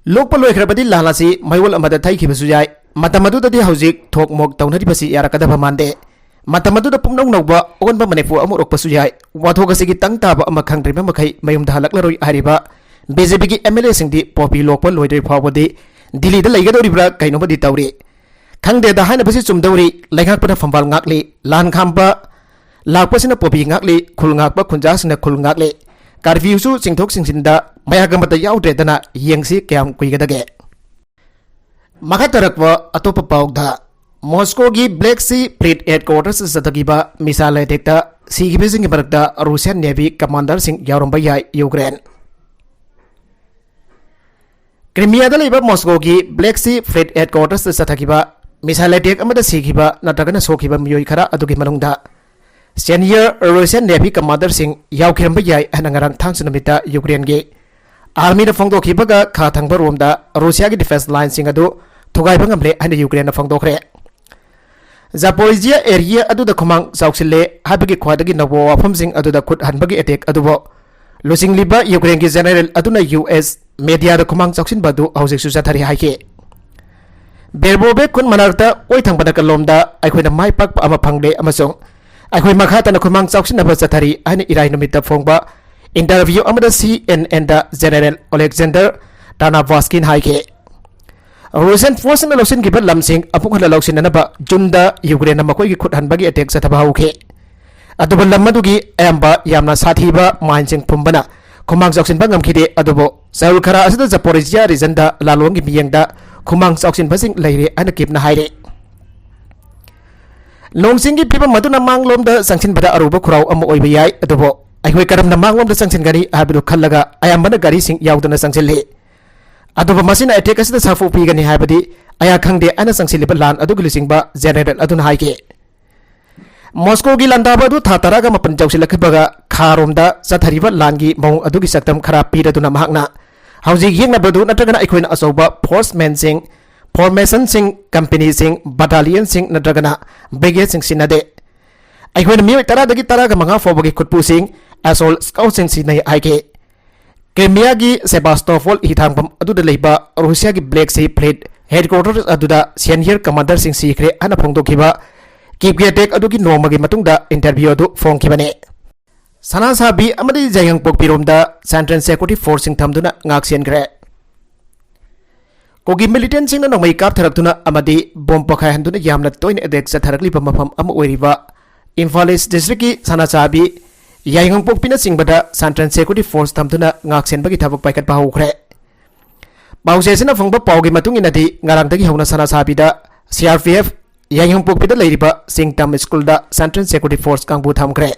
ꯂꯣꯛꯄ ꯂꯣꯏꯈ꯭ꯔꯕꯗꯤ ꯂꯥꯟ ꯑꯁꯤ ꯃꯌꯣꯜ ꯑꯃꯗ ꯊꯩꯈꯤꯕꯁꯨ ꯌꯥꯏ꯫ ꯃꯇꯝ ꯑꯗꯨꯗꯗꯤ ꯍꯧꯖꯤꯛ ꯊꯣꯛ ꯃꯣꯛ ꯇꯧꯅꯔꯤꯕꯁꯤ ꯌꯥꯔꯛꯀꯗꯕ ꯃꯥꯟꯗꯦ꯫ ꯃꯇꯝ ꯑꯗꯨꯗ ꯄꯨꯝꯅꯧ ꯅꯧꯕ ꯑꯑꯣꯟꯕ ꯃꯅꯤꯄꯨꯔ ꯑꯃ ꯎꯔꯛꯄꯁꯨ ꯌꯥꯏ꯫ ꯋꯥꯊꯣꯛ ꯑꯁꯤꯒꯤ ꯇꯪ ꯇꯥꯕ ꯑꯃ ꯈꯪꯗ꯭ꯔꯤꯕ ꯃꯈꯩ ꯃꯌꯨꯝꯗ ꯍꯜꯂꯛꯂꯔꯣꯏ ꯍꯥꯏꯔꯤꯕ ꯕꯤ ꯖꯦ ꯄꯤꯒꯤ ꯑꯦꯝ ꯑꯦꯜ ꯑꯦꯁꯤꯡꯗꯤ ꯄꯣꯄꯤ ꯂꯣꯛꯄ ꯂꯣꯏꯗ꯭ꯔꯤ ꯐꯥꯎꯕꯗꯤ ꯗꯤꯜꯂꯤꯗ ꯂꯩꯒꯗꯧꯔꯤꯕ꯭ꯔꯥ ꯀꯩꯅꯣꯃꯗꯤ ꯇꯧꯔꯤ꯫ ꯈꯪꯗꯦꯗ ꯍꯥꯏꯅꯕꯁꯤ ꯆꯨꯝꯗꯧꯔꯤ꯫ ꯂꯩꯉꯥꯛꯄꯅ ꯐꯝꯕꯥꯜ ꯉꯥꯛꯂꯤ꯫ ꯂꯥꯟ ꯈꯥꯝꯕ ꯂꯥꯛꯄꯁꯤꯅ ꯄꯣꯄꯤ ꯉꯥꯛꯂꯤ꯫ ꯈꯨꯜ ꯉꯥꯛꯄ ꯈꯨꯟꯖꯥꯁꯤꯡꯅ ꯈꯨꯜ ꯉꯥꯛꯂꯤ꯫ ꯀꯥꯔꯐ꯭ꯌꯨꯁꯨ ꯆꯤꯡꯊꯣꯛ ꯆꯤꯡꯁꯤꯟꯗ ꯃꯌꯥꯛ ꯑꯃꯠꯇ ꯌꯥꯎꯗ꯭ꯔꯦꯗꯅ ꯌꯦꯡꯁꯤ ꯀꯌꯥꯝ ꯀꯨꯏꯒꯗꯒꯦ꯫ ꯃꯈꯥ ꯇꯥꯔꯛꯄ ꯑꯇꯣꯞꯄ ꯄꯥꯎꯗ, ꯃꯣꯁꯀꯣꯒꯤ ꯕ꯭ꯂꯦꯛ ꯁꯤ ꯐ꯭ꯂꯤꯠ ꯍꯦꯗꯀ꯭ꯋꯥꯇꯔꯁꯇ ꯆꯠꯊꯈꯤꯕ ꯃꯤꯁꯥꯏꯜ ꯑꯦꯇꯦꯛꯇ ꯁꯤꯈꯤꯕꯁꯤꯡꯒꯤ ꯃꯔꯛꯇ ꯔꯨꯁꯤꯌꯥꯟ ꯅꯦꯚꯤ ꯀꯃꯥꯟꯗꯔꯁꯤꯡ ꯌꯥꯎꯔꯝꯕ ꯌꯥꯏ꯫ ꯌꯨꯀ꯭ꯔꯦꯟ ꯀ꯭ꯔꯤꯃꯤꯌꯥꯗ ꯂꯩꯕ ꯃꯣꯁꯀꯣꯒꯤ ꯕ꯭ꯂꯦꯛ ꯁꯤ ꯐ꯭ꯂꯤꯠ ꯍꯦꯗꯀ꯭ꯋꯥꯇꯔꯁꯇ ꯆꯠꯊꯈꯤꯕ ꯃꯤꯁꯥꯏꯜ ꯑꯦꯇꯦꯛ ꯑꯃꯗ ꯁꯤꯈꯤꯕ ꯅꯠꯇ꯭ꯔꯒꯅ ꯁꯣꯛꯈꯤꯕ ꯃꯤꯑꯣꯏ ꯈꯔ ꯑꯗꯨꯒꯤ ꯃꯅꯨꯡꯗ ꯁꯦꯅꯤꯌꯔ ꯔꯨꯁꯤꯌꯥꯟ ꯅꯦꯚꯤ ꯀꯃꯥꯟꯗꯔꯁꯤꯡ ꯌꯥꯎꯈꯤꯔꯝꯕ ꯌꯥꯏ ꯍꯥꯏꯅ ꯉꯔꯥꯡ ꯊꯥꯡꯖ ꯅꯨꯃꯤꯠꯇ ꯌꯨꯀ꯭ꯔꯦꯟꯒꯤ ꯑꯥꯔꯃꯤꯅ ꯐꯣꯡꯗꯣꯛꯈꯤꯕꯒ ꯈꯥ ꯊꯪꯕ ꯔꯣꯝꯗ ꯔꯨꯁꯤꯌꯥꯒꯤ ꯗꯤꯐꯦꯟꯁ ꯂꯥꯏꯟꯁꯤꯡ ꯑꯗꯨ ꯊꯨꯒꯥꯏꯕ ꯉꯝꯂꯦ ꯍꯥꯏꯅ ꯌꯨꯀ꯭ꯔꯦꯟꯅ ꯐꯣꯡꯗꯣꯛꯈ꯭ꯔꯦ꯫ ꯖꯥꯄꯣꯔꯤꯖꯤꯌꯥ ꯑꯦꯔꯤꯌꯥ ꯑꯗꯨꯗ ꯈꯨꯃꯥꯡ ꯆꯥꯎꯁꯤꯜꯂꯦ ꯍꯥꯏꯕꯒꯤ ꯈ꯭ꯋꯥꯏꯗꯒꯤ ꯅꯧꯕ ꯋꯥꯐꯝꯁꯤꯡ ꯑꯗꯨꯗ ꯈꯨꯠ ꯍꯟꯕꯒꯤ ꯑꯦꯇꯦꯛ ꯑꯗꯨꯕꯨ ꯂꯨꯆꯤꯡꯂꯤꯕ ꯌꯨꯀ꯭ꯔꯦꯟꯒꯤ ꯖꯦꯅꯔꯦꯜ ꯑꯗꯨꯅ ꯌꯨ ꯑꯦꯁ ꯃꯦꯗꯤꯌꯥꯗ ꯈꯨꯃꯥꯡ ꯆꯥꯎꯁꯤꯟꯕ ꯑꯗꯨ ꯍꯧꯖꯤꯛꯁꯨ ꯆꯠꯊꯔꯤ ꯍꯥꯏꯈꯤ꯫ ꯕꯦꯔꯕꯣꯕꯦꯛ ꯈꯨꯟ ꯃꯅꯥꯛꯇ ꯑꯣꯏꯊꯪꯕ ꯅꯥꯀꯜꯂꯣꯝꯗ ꯑꯩꯈꯣꯏꯅ ꯃꯥꯏ ꯄꯥꯛꯄ ꯑꯃ ꯐꯪꯂꯦ ꯑꯃꯁꯨꯡ ꯑꯩꯈꯣꯏ ꯃꯈꯥ ꯇꯥꯅ ꯈꯨꯃꯥꯡ ꯆꯥꯎꯁꯤꯟꯅꯕ ꯆꯠꯊꯔꯤ ꯍꯥꯏꯅ ꯏꯔꯥꯏ ꯅꯨꯃꯤꯠꯇ ꯐꯣꯡꯕ ꯏꯟꯇꯔꯚ꯭ꯌꯨ ꯑꯃꯗ ꯁꯤ ꯑꯦꯟ ꯑꯦꯟꯗ ꯖꯦꯅꯔꯦꯜ ꯑꯣꯂꯦꯛꯖꯦꯟꯗꯔ ꯇꯥꯅꯥꯚꯥꯁꯀꯤꯟ ꯍꯥꯏꯈꯤ꯫ ꯔꯨꯁꯤꯌꯟ ꯐꯣꯔꯁꯅ ꯂꯧꯁꯤꯟꯈꯤꯕ ꯂꯝꯁꯤꯡ ꯑꯃꯨꯛ ꯍꯟꯅ ꯂꯧꯁꯤꯟꯅꯅꯕ ꯖꯨꯟꯗ ꯌꯨꯀ꯭ꯔꯦꯟꯅ ꯃꯈꯣꯏꯒꯤ ꯈꯨꯠ ꯍꯟꯕꯒꯤ ꯑꯦꯇꯦꯛ ꯆꯠꯊꯕ ꯍꯧꯈꯤ꯫ ꯑꯗꯨꯕꯨ ꯂꯝ ꯑꯗꯨꯒꯤ ꯑꯌꯥꯝꯕ ꯌꯥꯝꯅ ꯁꯥꯊꯤꯕ ꯃꯥꯏꯟꯁꯤꯡ ꯐꯨꯝꯕꯅ ꯈꯨꯃꯥꯡ ꯆꯥꯎꯁꯤꯟꯕ ꯉꯝꯈꯤꯗꯦ꯫ ꯑꯗꯨꯕꯨ ꯆꯌꯣꯜ ꯈꯔ ꯑꯁꯤꯗ ꯖꯄꯣꯔꯤꯖꯤꯌꯥ ꯔꯤꯖꯟꯗ ꯂꯥꯂꯣꯡꯒꯤ ꯃꯤꯠꯌꯦꯡꯗ ꯈꯨꯃꯥꯡ ꯆꯥꯎꯁꯤꯟꯕꯁꯤꯡ ꯂꯩꯔꯦ ꯍꯥꯏꯅ ꯀꯤꯞꯅ ꯍꯥꯏꯔꯤ꯫ ꯅꯣꯡ ꯆꯤꯡꯒꯤ ꯐꯤꯕꯝ ꯑꯗꯨꯅ ꯃꯥꯡꯂꯣꯝꯗ ꯆꯪꯁꯤꯟꯕꯗ ꯑꯔꯨꯕ ꯈꯨꯔꯥꯎ ꯑꯃ ꯑꯣꯏꯕ ꯌꯥꯏ, ꯑꯗꯨꯕꯨ ꯑꯩꯈꯣꯏ ꯀꯔꯝꯅ ꯃꯥꯡꯂꯣꯝꯗ ꯆꯪꯁꯤꯟꯒꯅꯤ ꯍꯥꯏꯕꯗꯨ ꯈꯜꯂꯒ ꯑꯌꯥꯝꯕꯅ ꯒꯥꯔꯤꯁꯤꯡ ꯌꯥꯎꯗꯅ ꯆꯪꯁꯤꯜꯂꯤ꯫ ꯑꯗꯨꯕꯨ ꯃꯁꯤꯅ ꯑꯦꯇꯦꯛ ꯑꯁꯤꯗ ꯁꯥꯐꯨ ꯄꯤꯒꯅꯤ ꯍꯥꯏꯕꯗꯤ ꯑꯩꯍꯥꯛ ꯈꯪꯗꯦ ꯍꯥꯏꯅ ꯆꯪꯁꯤꯜꯂꯤꯕ ꯂꯥꯟ ꯑꯗꯨꯒꯤ ꯂꯨꯆꯤꯡꯕ ꯖꯦꯅꯔꯦꯜ ꯑꯗꯨꯅ ꯍꯥꯏꯈꯤ꯫ ꯃꯣꯁꯀꯣꯒꯤ ꯂꯥꯟꯗꯥꯕ ꯑꯗꯨ ꯊꯥ ꯇꯔꯥꯒ ꯃꯥꯄꯟ ꯌꯧꯁꯤꯜꯂꯛꯈꯤꯕꯒ ꯈꯥꯔꯣꯝꯗ ꯆꯠꯊꯔꯤꯕ ꯂꯥꯟꯒꯤ ꯃꯑꯣꯡ ꯑꯗꯨꯒꯤ ꯁꯛꯇꯝ ꯈꯔ ꯄꯤꯔꯗꯨꯅ ꯃꯍꯥꯛꯅ ꯍꯧꯖꯤꯛ ꯌꯦꯡꯅꯕꯗꯨ ꯅꯠꯇ꯭ꯔꯒꯅ ꯑꯩꯈꯣꯏꯅ ꯑꯆꯧꯕ ꯐꯣꯔꯁꯃꯦꯟꯁꯤꯡ, ꯐꯣꯔꯃꯦꯁꯟꯁꯤꯡ, ꯀꯝꯄꯦꯅꯤꯁꯤꯡ, ꯕꯠꯇꯥꯂꯤꯌꯟꯁꯤꯡ ꯅꯠꯇ꯭ꯔꯒꯅ ꯕ꯭ꯔꯤꯒꯦꯗꯁꯤꯡ ꯁꯤꯟꯅꯗꯦ꯫ ꯑꯩꯈꯣꯏꯅ ꯃꯤꯑꯣꯏ ꯇꯔꯥꯗꯒꯤ ꯇꯔꯥꯒ ꯃꯉꯥ ꯐꯥꯎꯕꯒꯤ ꯈꯨꯠꯄꯨꯁꯤꯡ ꯑꯦꯁꯣꯜ ꯁ꯭ꯀꯥꯎꯠꯁꯤꯡ ꯁꯤꯖꯤꯟꯅꯩ ꯍꯥꯏꯈꯤ꯫ ꯀ꯭ꯔꯤꯃꯤꯌꯥꯒꯤ ꯁꯦꯕꯥꯁꯇꯣꯄꯣꯜ ꯍꯤꯊꯥꯡꯐꯝ ꯑꯗꯨꯗ ꯂꯩꯕ ꯔꯨꯁꯤꯌꯥꯒꯤ ꯕ꯭ꯂꯦꯛ ꯁꯤ ꯐ꯭ꯂꯤꯠ ꯍꯦꯗꯀ꯭ꯋꯥꯇꯔ ꯑꯗꯨꯗ ꯁꯦꯅꯤꯌꯔ ꯀꯃꯥꯟꯗꯔꯁꯤꯡ ꯁꯤꯈ꯭ꯔꯦ ꯍꯥꯏꯅ ꯐꯣꯡꯗꯣꯛꯈꯤꯕ ꯀꯤꯞꯒꯤ ꯑꯦꯇꯦꯛ ꯑꯗꯨꯒꯤ ꯅꯣꯡꯃꯒꯤ ꯃꯇꯨꯡꯗ ꯏꯟꯇꯔꯚ꯭ꯌꯨ ꯑꯗꯨ ꯐꯣꯡꯈꯤꯕꯅꯤ꯫ ꯁꯅꯥꯁꯥꯕꯤ ꯑꯃꯗꯤ ꯌꯥꯏꯉꯪꯄꯣꯛꯄꯤꯔꯣꯝꯗ ꯁꯦꯟꯇ꯭ꯔꯦꯜ ꯁꯦꯀ꯭ꯌꯨꯔꯤꯇꯤ ꯐꯣꯔꯁꯁꯤꯡ ꯊꯝꯗꯨꯅ ꯉꯥꯛ ꯁꯦꯟꯈ꯭ꯔꯦ꯫ ꯀꯨꯀꯤ ꯃꯤꯂꯤꯇꯦꯟꯁꯤꯡꯅ ꯅꯣꯡꯃꯩ ꯀꯥꯞꯊꯔꯛꯇꯨꯅ ꯑꯃꯗꯤ ꯕꯣꯝ ꯄꯣꯈꯥꯏꯍꯟꯗꯨꯅ ꯌꯥꯝꯅ ꯇꯣꯏꯅ ꯑꯦꯇꯦꯛ ꯆꯠꯊꯔꯛꯂꯤꯕ ꯃꯐꯝ ꯑꯃ ꯑꯣꯏꯔꯤꯕ ꯏꯝꯐꯥꯜ ꯏꯁ ꯗꯤꯁꯇ꯭ꯔꯤꯛꯀꯤ ꯁꯅꯥꯁꯥꯕꯤ, ꯌꯥꯏꯉꯪꯄꯣꯛꯄꯤꯅꯆꯤꯡꯕꯗ ꯁꯦꯟꯇ꯭ꯔꯦꯜ ꯁꯦꯀ꯭ꯌꯨꯔꯤꯇꯤ ꯐꯣꯔꯁ ꯊꯝꯗꯨꯅ ꯉꯥꯛ ꯁꯦꯟꯕꯒꯤ ꯊꯕꯛ ꯄꯥꯏꯈꯠꯄ ꯍꯧꯈ꯭ꯔꯦ꯫ ꯄꯥꯎꯆꯦ ꯑꯁꯤꯅ ꯐꯪꯕ ꯄꯥꯎꯒꯤ ꯃꯇꯨꯡ ꯏꯟꯅꯗꯤ, ꯉꯔꯥꯡꯗꯒꯤ ꯍꯧꯅ ꯁꯅꯥꯁꯥꯕꯤꯗ ꯁꯤ ꯑꯥꯔ ꯄꯤ ꯑꯦꯐ, ꯌꯥꯏꯉꯪꯄꯣꯛꯄꯤꯗ ꯂꯩꯔꯤꯕ ꯆꯤꯡꯇꯝ ꯁ꯭ꯀꯨꯜꯗ ꯁꯦꯟꯇ꯭ꯔꯦꯜ ꯁꯦꯀ꯭ꯌꯨꯔꯤꯇꯤ ꯐꯣꯔꯁ ꯀꯥꯡꯕꯨ ꯊꯝꯈ꯭ꯔꯦ꯫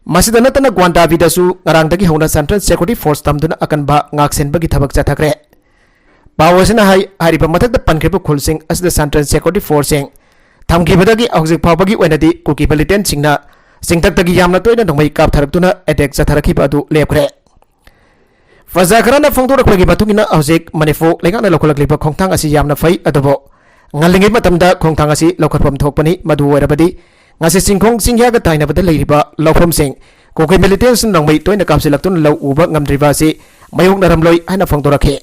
ꯃꯁꯤꯗ ꯅꯠꯇꯅ ꯒ꯭ꯋꯥꯟꯗꯥꯕꯤꯗꯁꯨ ꯉꯔꯥꯡꯗꯒꯤ ꯍꯧꯅ ꯁꯦꯟꯇ꯭ꯔꯦꯜ ꯁꯦꯀ꯭ꯌꯨꯔꯤꯇꯤ ꯐꯣꯔꯁ ꯊꯝꯗꯨꯅ ꯑꯀꯟꯕ ꯉꯥꯛꯁꯦꯟꯕꯒꯤ ꯊꯕꯛ ꯆꯠꯊꯈ꯭ꯔꯦ꯫ ꯄꯥꯎ ꯑꯁꯤꯅ ꯍꯥꯏ, ꯍꯥꯏꯔꯤꯕ ꯃꯊꯛꯇ ꯄꯟꯈ꯭ꯔꯤꯕ ꯈꯨꯜꯁꯤꯡ ꯑꯁꯤꯗ ꯁꯦꯟꯇ꯭ꯔꯦꯜ ꯁꯦꯀ꯭ꯌꯨꯔꯤꯇꯤ ꯐꯣꯔꯁꯁꯤꯡ ꯊꯝꯈꯤꯕꯗꯒꯤ ꯍꯧꯖꯤꯛ ꯐꯥꯎꯕꯒꯤ ꯑꯣꯏꯅꯗꯤ ꯀꯨꯀꯤ ꯃꯤꯂꯤꯇꯦꯟꯁꯤꯡꯅ ꯆꯤꯡꯊꯛꯇꯒꯤ ꯌꯥꯝꯅ ꯇꯣꯏꯅ ꯅꯣꯡꯃꯩ ꯀꯥꯞꯊꯔꯛꯇꯨꯅ ꯑꯦꯇꯦꯛ ꯆꯠꯊꯔꯛꯈꯤꯕ ꯑꯗꯨ ꯂꯦꯞꯈ꯭ꯔꯦ꯫ ꯄ꯭ꯔꯖꯥ ꯈꯔꯅ ꯐꯣꯡꯗꯣꯔꯛꯄꯒꯤ ꯃꯇꯨꯡ ꯏꯟꯅ, ꯍꯧꯖꯤꯛ ꯃꯅꯤꯄꯨꯔ ꯂꯩꯉꯥꯛꯅ ꯂꯧꯈꯠꯂꯛꯂꯤꯕ ꯈꯣꯡꯊꯥꯡ ꯑꯁꯤ ꯌꯥꯝꯅ ꯐꯩ, ꯑꯗꯨꯕꯨ ꯉꯜꯂꯤꯉꯩ ꯃꯇꯝꯗ ꯈꯣꯡꯊꯥꯡ ꯑꯁꯤ ꯂꯧꯈꯠꯐꯝ ꯊꯣꯛꯄꯅꯤ꯫ ꯃꯗꯨ ꯑꯣꯏꯔꯕꯗꯤ ꯉꯁꯤ ꯆꯤꯡꯈꯣꯡ ꯆꯤꯡꯌꯥꯒ ꯇꯥꯏꯅꯕꯗ ꯂꯩꯔꯤꯕ ꯂꯧꯐꯝꯁꯤꯡ ꯀꯨꯀꯤ ꯃꯤꯂꯤꯇꯦꯟꯁꯤꯡ ꯅꯣꯡꯃꯩ ꯇꯣꯏꯅ ꯀꯥꯞꯁꯤꯜꯂꯛꯇꯨꯅ ꯂꯧ ꯎꯕ ꯉꯝꯗ꯭ꯔꯤꯕ ꯑꯁꯤ ꯃꯥꯌꯣꯛꯅꯔꯝꯂꯣꯏ ꯍꯥꯏꯅ ꯐꯣꯡꯗꯣꯔꯛꯈꯤ꯫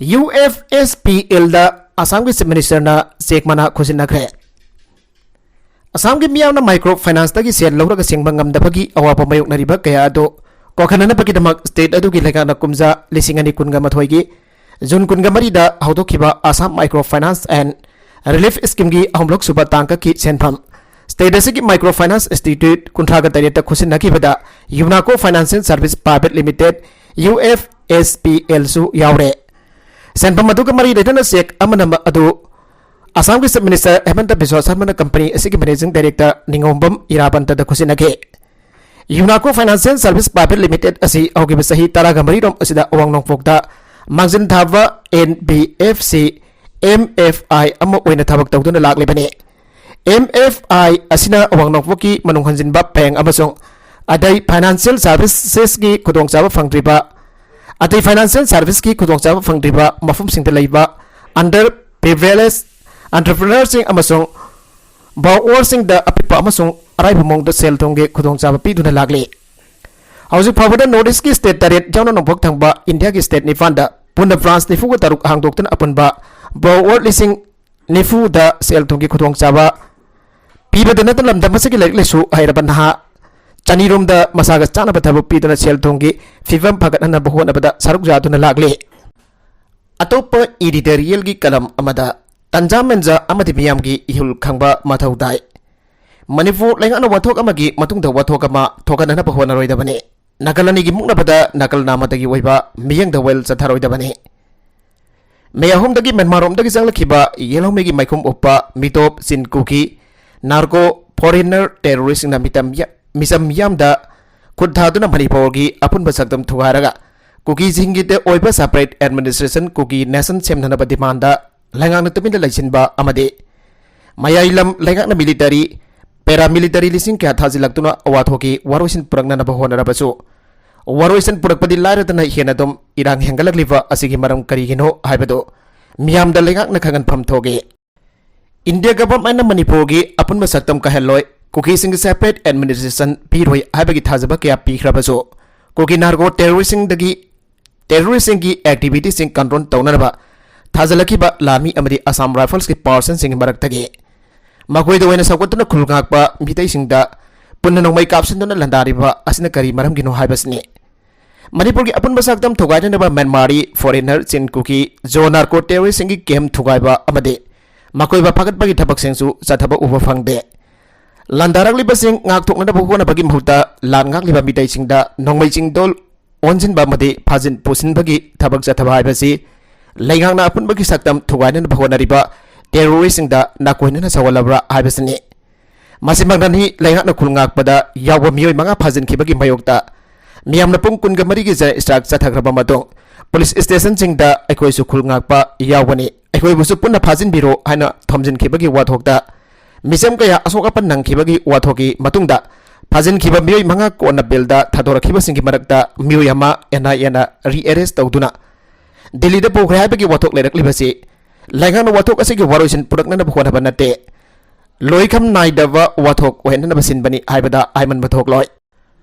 ꯌꯨ ꯑꯦꯐ ꯑꯦꯁ ꯄꯤ ꯑꯦꯜꯗ ꯑꯁꯥꯝꯒꯤ ꯆꯤꯐ ꯃꯤꯅꯤꯁꯇꯔꯅ ꯆꯦꯛ ꯃꯅꯥ ꯈꯨꯠꯁꯤꯟꯅꯈ꯭ꯔꯦ꯫ ꯑꯁꯥꯝꯒꯤ ꯃꯤꯌꯥꯝꯅ ꯃꯥꯏꯀ꯭ꯔꯣ ꯐꯥꯏꯅꯥꯟꯁꯇꯒꯤ ꯁꯦꯜ ꯂꯧꯔꯒ ꯁꯦꯡꯕ ꯉꯝꯗꯕꯒꯤ ꯑꯋꯥꯕ ꯃꯥꯌꯣꯛꯅꯔꯤꯕ ꯀꯌꯥ ꯑꯗꯨ ꯀꯣꯛꯍꯟꯅꯅꯕꯒꯤꯗꯃꯛ ꯁ꯭ꯇꯦꯠ ꯑꯗꯨꯒꯤ ꯂꯩꯉꯥꯛꯅ ꯀꯨꯝꯖꯥ ꯂꯤꯁꯤꯡ ꯑꯅꯤ ꯀꯨꯟꯒ ꯃꯥꯊꯣꯏꯒꯤ ꯖꯨꯟ ꯀꯨꯟꯒ ꯃꯔꯤꯗ ꯍꯧꯗꯣꯛꯈꯤꯕ Assam micro finance and relief ꯁ꯭ꯀꯤꯝꯒꯤ ꯑꯍꯨꯝꯂꯛ ꯁꯨꯕ ꯇꯥꯡꯀꯛꯀꯤ ꯁꯦꯟꯐꯝ ꯁ꯭ꯇꯦꯠ ꯑꯁꯤꯒꯤ ꯃꯥꯏꯀ꯭ꯔꯣ ꯐꯥꯏꯅꯥꯟꯁ ꯏꯟꯁꯇꯤꯇ꯭ꯌꯨꯠ ꯀꯨꯟꯊ꯭ꯔꯥꯒ ꯇꯔꯦꯠꯇ ꯈꯨꯠꯁꯤꯟꯅꯈꯤꯕꯗ ꯌꯨꯅꯥꯀꯣ financial service private limited, U F S P ꯑꯦꯜꯁꯨ ꯌꯥꯎꯔꯦ꯫ ꯁꯦꯟꯐꯝ ꯑꯗꯨꯒ ꯃꯔꯤ ꯂꯩꯅꯅ ꯆꯦꯛ ꯑꯃꯅ ꯑꯗꯨ ꯑꯁꯥꯝꯒꯤ ꯆꯤꯐ ꯃꯤꯅꯤꯁꯇꯔ ꯍꯦꯃꯟꯇ ꯕꯤꯁ꯭ꯋ ꯁꯔꯃꯅ ꯀꯝꯄꯅꯤ ꯑꯁꯤꯒꯤ ꯃꯦꯅꯦꯖꯤꯡ ꯗꯥꯏꯔꯦꯛꯇꯔ ꯅꯤꯉꯣꯝꯕꯝ ꯏꯔꯥꯕꯟꯇꯗ ꯈꯨꯠꯁꯤꯟꯅꯈꯤ꯫ ꯌꯨꯅꯥꯀꯣ ꯐꯥꯏꯅꯥꯟꯁꯤꯌꯦꯜ ꯁꯔꯚꯤꯁ ꯄ꯭ꯔꯥꯏꯚꯦꯠ ꯂꯤꯃꯤꯇꯦꯗ ꯑꯁꯤ ꯍꯧꯈꯤꯕ ꯆꯍꯤ ꯇꯔꯥꯒ ꯃꯔꯤꯔꯣꯝ ꯑꯁꯤꯗ ꯑꯋꯥꯡ ꯅꯣꯡꯄꯣꯛꯇ ꯃꯥꯡꯖꯤꯟ ꯊꯥꯕ N B F C, M F I ꯑꯃ ꯑꯣꯏꯅ ꯊꯕꯛ ꯇꯧꯗꯨꯅ ꯂꯥꯛꯂꯤꯕꯅꯤ꯫ ꯑꯦꯝ ꯑꯦꯐ ꯑꯥꯏ ꯑꯁꯤꯅ ꯑꯋꯥꯡ ꯅꯣꯡꯄꯣꯛꯀꯤ ꯃꯅꯨꯡ ꯍꯟꯖꯤꯟꯕ ꯄꯔꯦꯡ ꯑꯃꯁꯨꯡ ꯑꯇꯩ ꯐꯥꯏꯅꯥꯟꯁꯤꯌꯦꯜ ꯁꯔꯚꯤꯁꯦꯁꯀꯤ ꯈꯨꯗꯣꯡꯆꯥꯕ ꯐꯪꯗ꯭ꯔꯤꯕ, ꯑꯇꯩ ꯐꯥꯏꯅꯥꯟꯁꯤꯌꯦꯜ ꯁꯔꯚꯤꯁꯀꯤ ꯈꯨꯗꯣꯡꯆꯥꯕ ꯐꯪꯗ꯭ꯔꯤꯕ ꯃꯐꯝꯁꯤꯡꯗ ꯂꯩꯕ ꯑꯟꯗꯔ ꯄ꯭ꯔꯤꯚꯤꯂꯦꯖ ꯑꯦꯟꯇꯔꯄ꯭ꯔꯤꯅꯔꯁꯤꯡ ꯑꯃꯁꯨꯡ Borrowerꯁꯤꯡꯗ ꯑꯄꯤꯛꯄ ꯑꯃꯁꯨꯡ ꯑꯔꯥꯏꯕ ꯃꯑꯣꯡꯗ ꯁꯦꯜ ꯊꯨꯝꯒꯤ ꯈꯨꯗꯣꯡꯆꯥꯕ ꯄꯤꯗꯨꯅ ꯂꯥꯛꯂꯤ꯫ ꯍꯧꯖꯤꯛ ꯐꯥꯎꯕꯗ North Eastꯀꯤ state ꯇꯔꯦꯠ ꯌꯥꯎꯅ ꯅꯣꯡꯄꯣꯛ ꯊꯪꯕ Indiaꯒꯤ state ꯅꯤꯄꯥꯟꯗ ꯄꯨꯟꯅ branch ꯅꯤꯐꯨꯒ ꯇꯔꯨꯛ ꯍꯥꯡꯗꯣꯛꯇꯨꯅ ꯑꯄꯨꯟꯕ borrower ꯂꯤꯁꯤꯡ ꯅꯤꯐꯨꯗ ꯁꯦꯜ ꯊꯨꯝꯒꯤ ꯈꯨꯗꯣꯡꯆꯥꯕ ꯄꯤꯕꯗ ꯅꯠꯇꯅ ꯂꯝꯗꯝ ꯑꯁꯤꯒꯤ ꯂꯥꯏꯔꯤꯛ ꯂꯥꯏꯁꯨ ꯍꯩꯔꯕ ꯅꯍꯥ ꯆꯅꯤꯔꯣꯝꯗ ꯃꯁꯥꯒ ꯆꯥꯅꯕ ꯊꯕꯛ ꯄꯤꯗꯨꯅ ꯁꯦꯜ ꯊꯨꯝꯒꯤ ꯐꯤꯕꯝ ꯐꯒꯠꯍꯟꯅꯕ ꯍꯣꯠꯅꯕꯗ ꯁꯔꯨꯛ ꯌꯥꯗꯨꯅ ꯂꯥꯛꯂꯤ꯫ ꯑꯇꯣꯞꯄ editorialꯒꯤ ꯀꯂꯝ ꯑꯃꯗ ꯇꯟꯖꯥ ꯃꯦꯟꯖꯥ ꯑꯃꯗꯤ ꯃꯤꯌꯥꯝꯒꯤ ꯏꯍꯨꯜ ꯈꯪꯕ ꯃꯊꯧ ꯇꯥꯏ꯫ ꯃꯅꯤꯄꯨꯔ ꯂꯩꯉꯥꯛꯅ ꯋꯥꯊꯣꯛ ꯑꯃꯒꯤ ꯃꯇꯨꯡꯗ ꯋꯥꯊꯣꯛ ꯑꯃ ꯊꯣꯛꯍꯟꯅꯅꯕ ꯍꯣꯠꯅꯔꯣꯏꯗꯕꯅꯤ꯫ ꯅꯥꯀꯜ ꯑꯅꯤꯒꯤ ꯃꯨꯛꯅꯕꯗ ꯅꯥꯀꯜ ꯅꯥꯝꯃꯗꯒꯤ ꯑꯣꯏꯕ ꯃꯤꯌꯦꯡꯗ ꯋꯥꯌꯦꯜ ꯆꯠꯊꯔꯣꯏꯗꯕꯅꯤ꯫ ꯃꯦ ꯑꯍꯨꯝꯗꯒꯤ ꯃ꯭ꯌꯥꯟꯃꯥꯔꯔꯣꯝꯗꯒꯤ ꯆꯪꯂꯛꯈꯤꯕ ꯌꯦꯜꯍꯧꯃꯤꯒꯤ ꯃꯥꯏꯈꯨꯝ ꯎꯞꯄ ꯃꯤꯇꯣꯞ ꯆꯤꯟ ꯀꯨꯀꯤ narco foreigner terroristꯁꯤꯡꯅ ꯃꯤꯇꯝ ꯌ-, ꯃꯤꯆꯝ ꯌꯥꯝꯗ ꯈꯨꯠ ꯊꯥꯗꯨꯅ ꯃꯅꯤꯄꯨꯔꯒꯤ ꯑꯄꯨꯟꯕ ꯁꯛꯇꯝ ꯊꯨꯒꯥꯏꯔꯒ ꯀꯨꯀꯤꯁꯤꯡꯒꯤꯗ ꯑꯣꯏꯕ separate administration ꯀꯨꯀꯤ nation ꯁꯦꯝꯅꯅꯕ demandꯗ ꯂꯩꯉꯥꯛꯅ ꯇꯨꯃꯤꯟꯅ ꯂꯩꯁꯤꯟꯕ ꯑꯃꯗꯤ ꯃꯌꯥꯏ ꯂꯝ ꯂꯩꯉꯥꯛꯅ military, paramilitary ꯂꯤꯁꯤꯡ ꯀꯌꯥ ꯊꯥꯖꯤꯜꯂꯛꯇꯨꯅ ꯑꯋꯥꯊꯣꯛꯀꯤ ꯋꯥꯔꯣꯏꯁꯤꯟ ꯄꯨꯔꯛꯅꯅꯕ ꯍꯣꯠꯅꯔꯕꯁꯨ, ꯋꯥꯔꯣꯏꯁꯤꯟ ꯄꯨꯔꯛꯄꯗꯤ ꯂꯥꯏꯔꯗꯅ ꯍꯦꯟꯅ ꯑꯗꯨꯝ ꯏꯔꯥꯡ ꯍꯦꯟꯒꯠꯂꯛꯂꯤꯕ ꯑꯁꯤꯒꯤ ꯃꯔꯝ ꯀꯔꯤꯒꯤꯅꯣ ꯍꯥꯏꯕꯗꯨ ꯃꯤꯌꯥꯝꯗ ꯂꯩꯉꯥꯛꯅ ꯈꯪꯍꯟꯐꯝ ꯊꯣꯛꯏ꯫ India governmentꯅ ꯃꯅꯤꯄꯨꯔꯒꯤ ꯑꯄꯨꯟꯕ ꯁꯛꯇꯝ ꯀꯥꯏꯍꯜꯂꯣꯏ, ꯀꯨꯀꯤꯁꯤꯡꯒꯤ separate administration ꯄꯤꯔꯣꯏ ꯍꯥꯏꯕꯒꯤ ꯊꯥꯖꯕ ꯀꯌꯥ ꯄꯤꯈ꯭ꯔꯕꯁꯨ, ꯀꯨꯀꯤ narco terroristꯁꯤꯡꯗꯒꯤ, terroristꯁꯤꯡꯒꯤ activityꯁꯤꯡ control ꯇꯧꯅꯅꯕ ꯊꯥꯖꯤꯜꯂꯛꯈꯤꯕ ꯂꯥꯟꯃꯤ ꯑꯃꯗꯤ Assam Riflesꯀꯤ personꯁꯤꯡꯒꯤ ꯃꯔꯛꯇꯒꯤ ꯃꯈꯣꯏꯗ ꯑꯣꯏꯅ ꯁꯧꯒꯠꯇꯨꯅ ꯈꯨꯜ ꯉꯥꯛꯄ ꯃꯤꯇꯩꯁꯤꯡꯗ ꯄꯨꯟꯅ ꯅꯣꯡꯃꯩ ꯀꯥꯞꯁꯤꯟꯗꯨꯅ ꯂꯥꯟꯗꯥꯔꯤꯕ ꯑꯁꯤꯅ ꯀꯔꯤ ꯃꯔꯝꯒꯤꯅꯣ ꯍꯥꯏꯕꯁꯤꯅꯤ꯫ ꯃꯅꯤꯄꯨꯔꯒꯤ ꯑꯄꯨꯟꯕ ꯁꯛꯇꯝ ꯊꯨꯒꯥꯏꯅꯅꯕ ꯃ꯭ꯌꯥꯟꯃꯥꯔꯤ foreigner ꯆꯤꯟ ꯀꯨꯀꯤ ꯖꯣ narco terroristꯁꯤꯡꯒꯤ camp ꯊꯨꯒꯥꯏꯕ ꯑꯃꯗꯤ ꯃꯈꯣꯏꯕꯨ ꯐꯥꯒꯠꯄꯒꯤ ꯊꯕꯛꯁꯤꯡꯁꯨ ꯆꯠꯊꯕ ꯎꯕ ꯐꯪꯗꯦ꯫ ꯂꯥꯟꯗꯥꯔꯛꯂꯤꯕꯁꯤꯡ ꯉꯥꯛꯊꯣꯛꯅꯅꯕ ꯍꯣꯠꯅꯕꯒꯤ ꯃꯍꯨꯠꯇ ꯂꯥꯟ ꯉꯥꯛꯂꯤꯕ ꯃꯤꯇꯩꯁꯤꯡꯗ ꯅꯣꯡꯃꯩ ꯆꯤꯡꯗꯣꯜ ꯑꯣꯟꯁꯤꯟꯕ ꯑꯃꯗꯤ ꯐꯥꯖꯤꯟ ꯄꯨꯁꯤꯟꯕꯒꯤ ꯊꯕꯛ ꯆꯠꯊꯕ ꯍꯥꯏꯕꯁꯤ ꯂꯩꯉꯥꯛꯅ ꯑꯄꯨꯟꯕꯒꯤ ꯁꯛꯇꯝ ꯊꯨꯒꯥꯏꯅꯅꯕ ꯍꯣꯠꯅꯔꯤꯕ terroristꯁꯤꯡꯗ ꯅꯥꯀꯣꯏꯅꯅ ꯁꯧꯍꯜꯂꯕ꯭ꯔꯥ ꯍꯥꯏꯕꯁꯤꯅꯤ꯫ ꯃꯁꯤꯃꯛꯅꯅꯤ ꯂꯩꯉꯥꯛꯅ ꯈꯨꯜ ꯉꯥꯛꯄꯗ ꯌꯥꯎꯕ ꯃꯤꯑꯣꯏ ꯃꯉꯥ ꯐꯥꯖꯤꯟꯈꯤꯕꯒꯤ ꯃꯥꯌꯣꯛꯇ ꯃꯤꯌꯥꯝꯅ ꯄꯨꯡ ꯀꯨꯟꯒ ꯃꯔꯤꯒꯤ ꯖꯅ strike ꯆꯠꯊꯈ꯭ꯔꯕ ꯃꯇꯨꯡ police stationꯁꯤꯡꯗ "ꯑꯩꯈꯣꯏꯁꯨ ꯈꯨꯜ ꯉꯥꯛꯄ ꯌꯥꯎꯕꯅꯤ, ꯑꯩꯈꯣꯏꯕꯨꯁꯨ ꯄꯨꯟꯅ ꯐꯥꯖꯤꯟꯕꯤꯔꯣ" ꯍꯥꯏꯅ ꯊꯣꯝꯖꯤꯟꯈꯤꯕꯒꯤ ꯋꯥꯊꯣꯛꯇ ꯃꯤꯆꯝ ꯀꯌꯥ ꯑꯁꯣꯛ ꯑꯄꯟ ꯅꯪꯈꯤꯕꯒꯤ ꯋꯥꯊꯣꯛꯀꯤ ꯃꯇꯨꯡꯗ ꯐꯥꯖꯤꯟꯈꯤꯕ ꯃꯤꯑꯣꯏ ꯃꯉꯥ ꯀꯣꯟꯅ bailꯗ ꯊꯥꯗꯣꯔꯛꯈꯤꯕꯁꯤꯡꯒꯤ ꯃꯔꯛꯇ ꯃꯤꯑꯣꯏ ꯑꯃ NIAꯅ rearrest ꯇꯧꯗꯨꯅ ꯗꯤꯜꯂꯤꯗ ꯄꯨꯈ꯭ꯔꯦ ꯍꯥꯏꯕꯒꯤ ꯋꯥꯊꯣꯛ ꯂꯩꯔꯛꯂꯤꯕꯁꯤ ꯂꯩꯉꯥꯛꯅ ꯋꯥꯊꯣꯛ ꯑꯁꯤꯒꯤ ꯋꯥꯔꯣꯏꯁꯤꯟ ꯄꯨꯔꯛꯅꯅꯕ ꯍꯣꯠꯅꯕ ꯅꯠꯇꯦ꯫ ꯂꯣꯏꯈꯝ ꯅꯥꯏꯗꯕ ꯋꯥꯊꯣꯛ ꯑꯣꯏꯍꯟꯅꯕ ꯁꯤꯟꯕꯅꯤ ꯍꯥꯏꯕꯗ ꯍꯥꯏꯃꯟꯕ ꯊꯣꯛꯂꯣꯏ꯫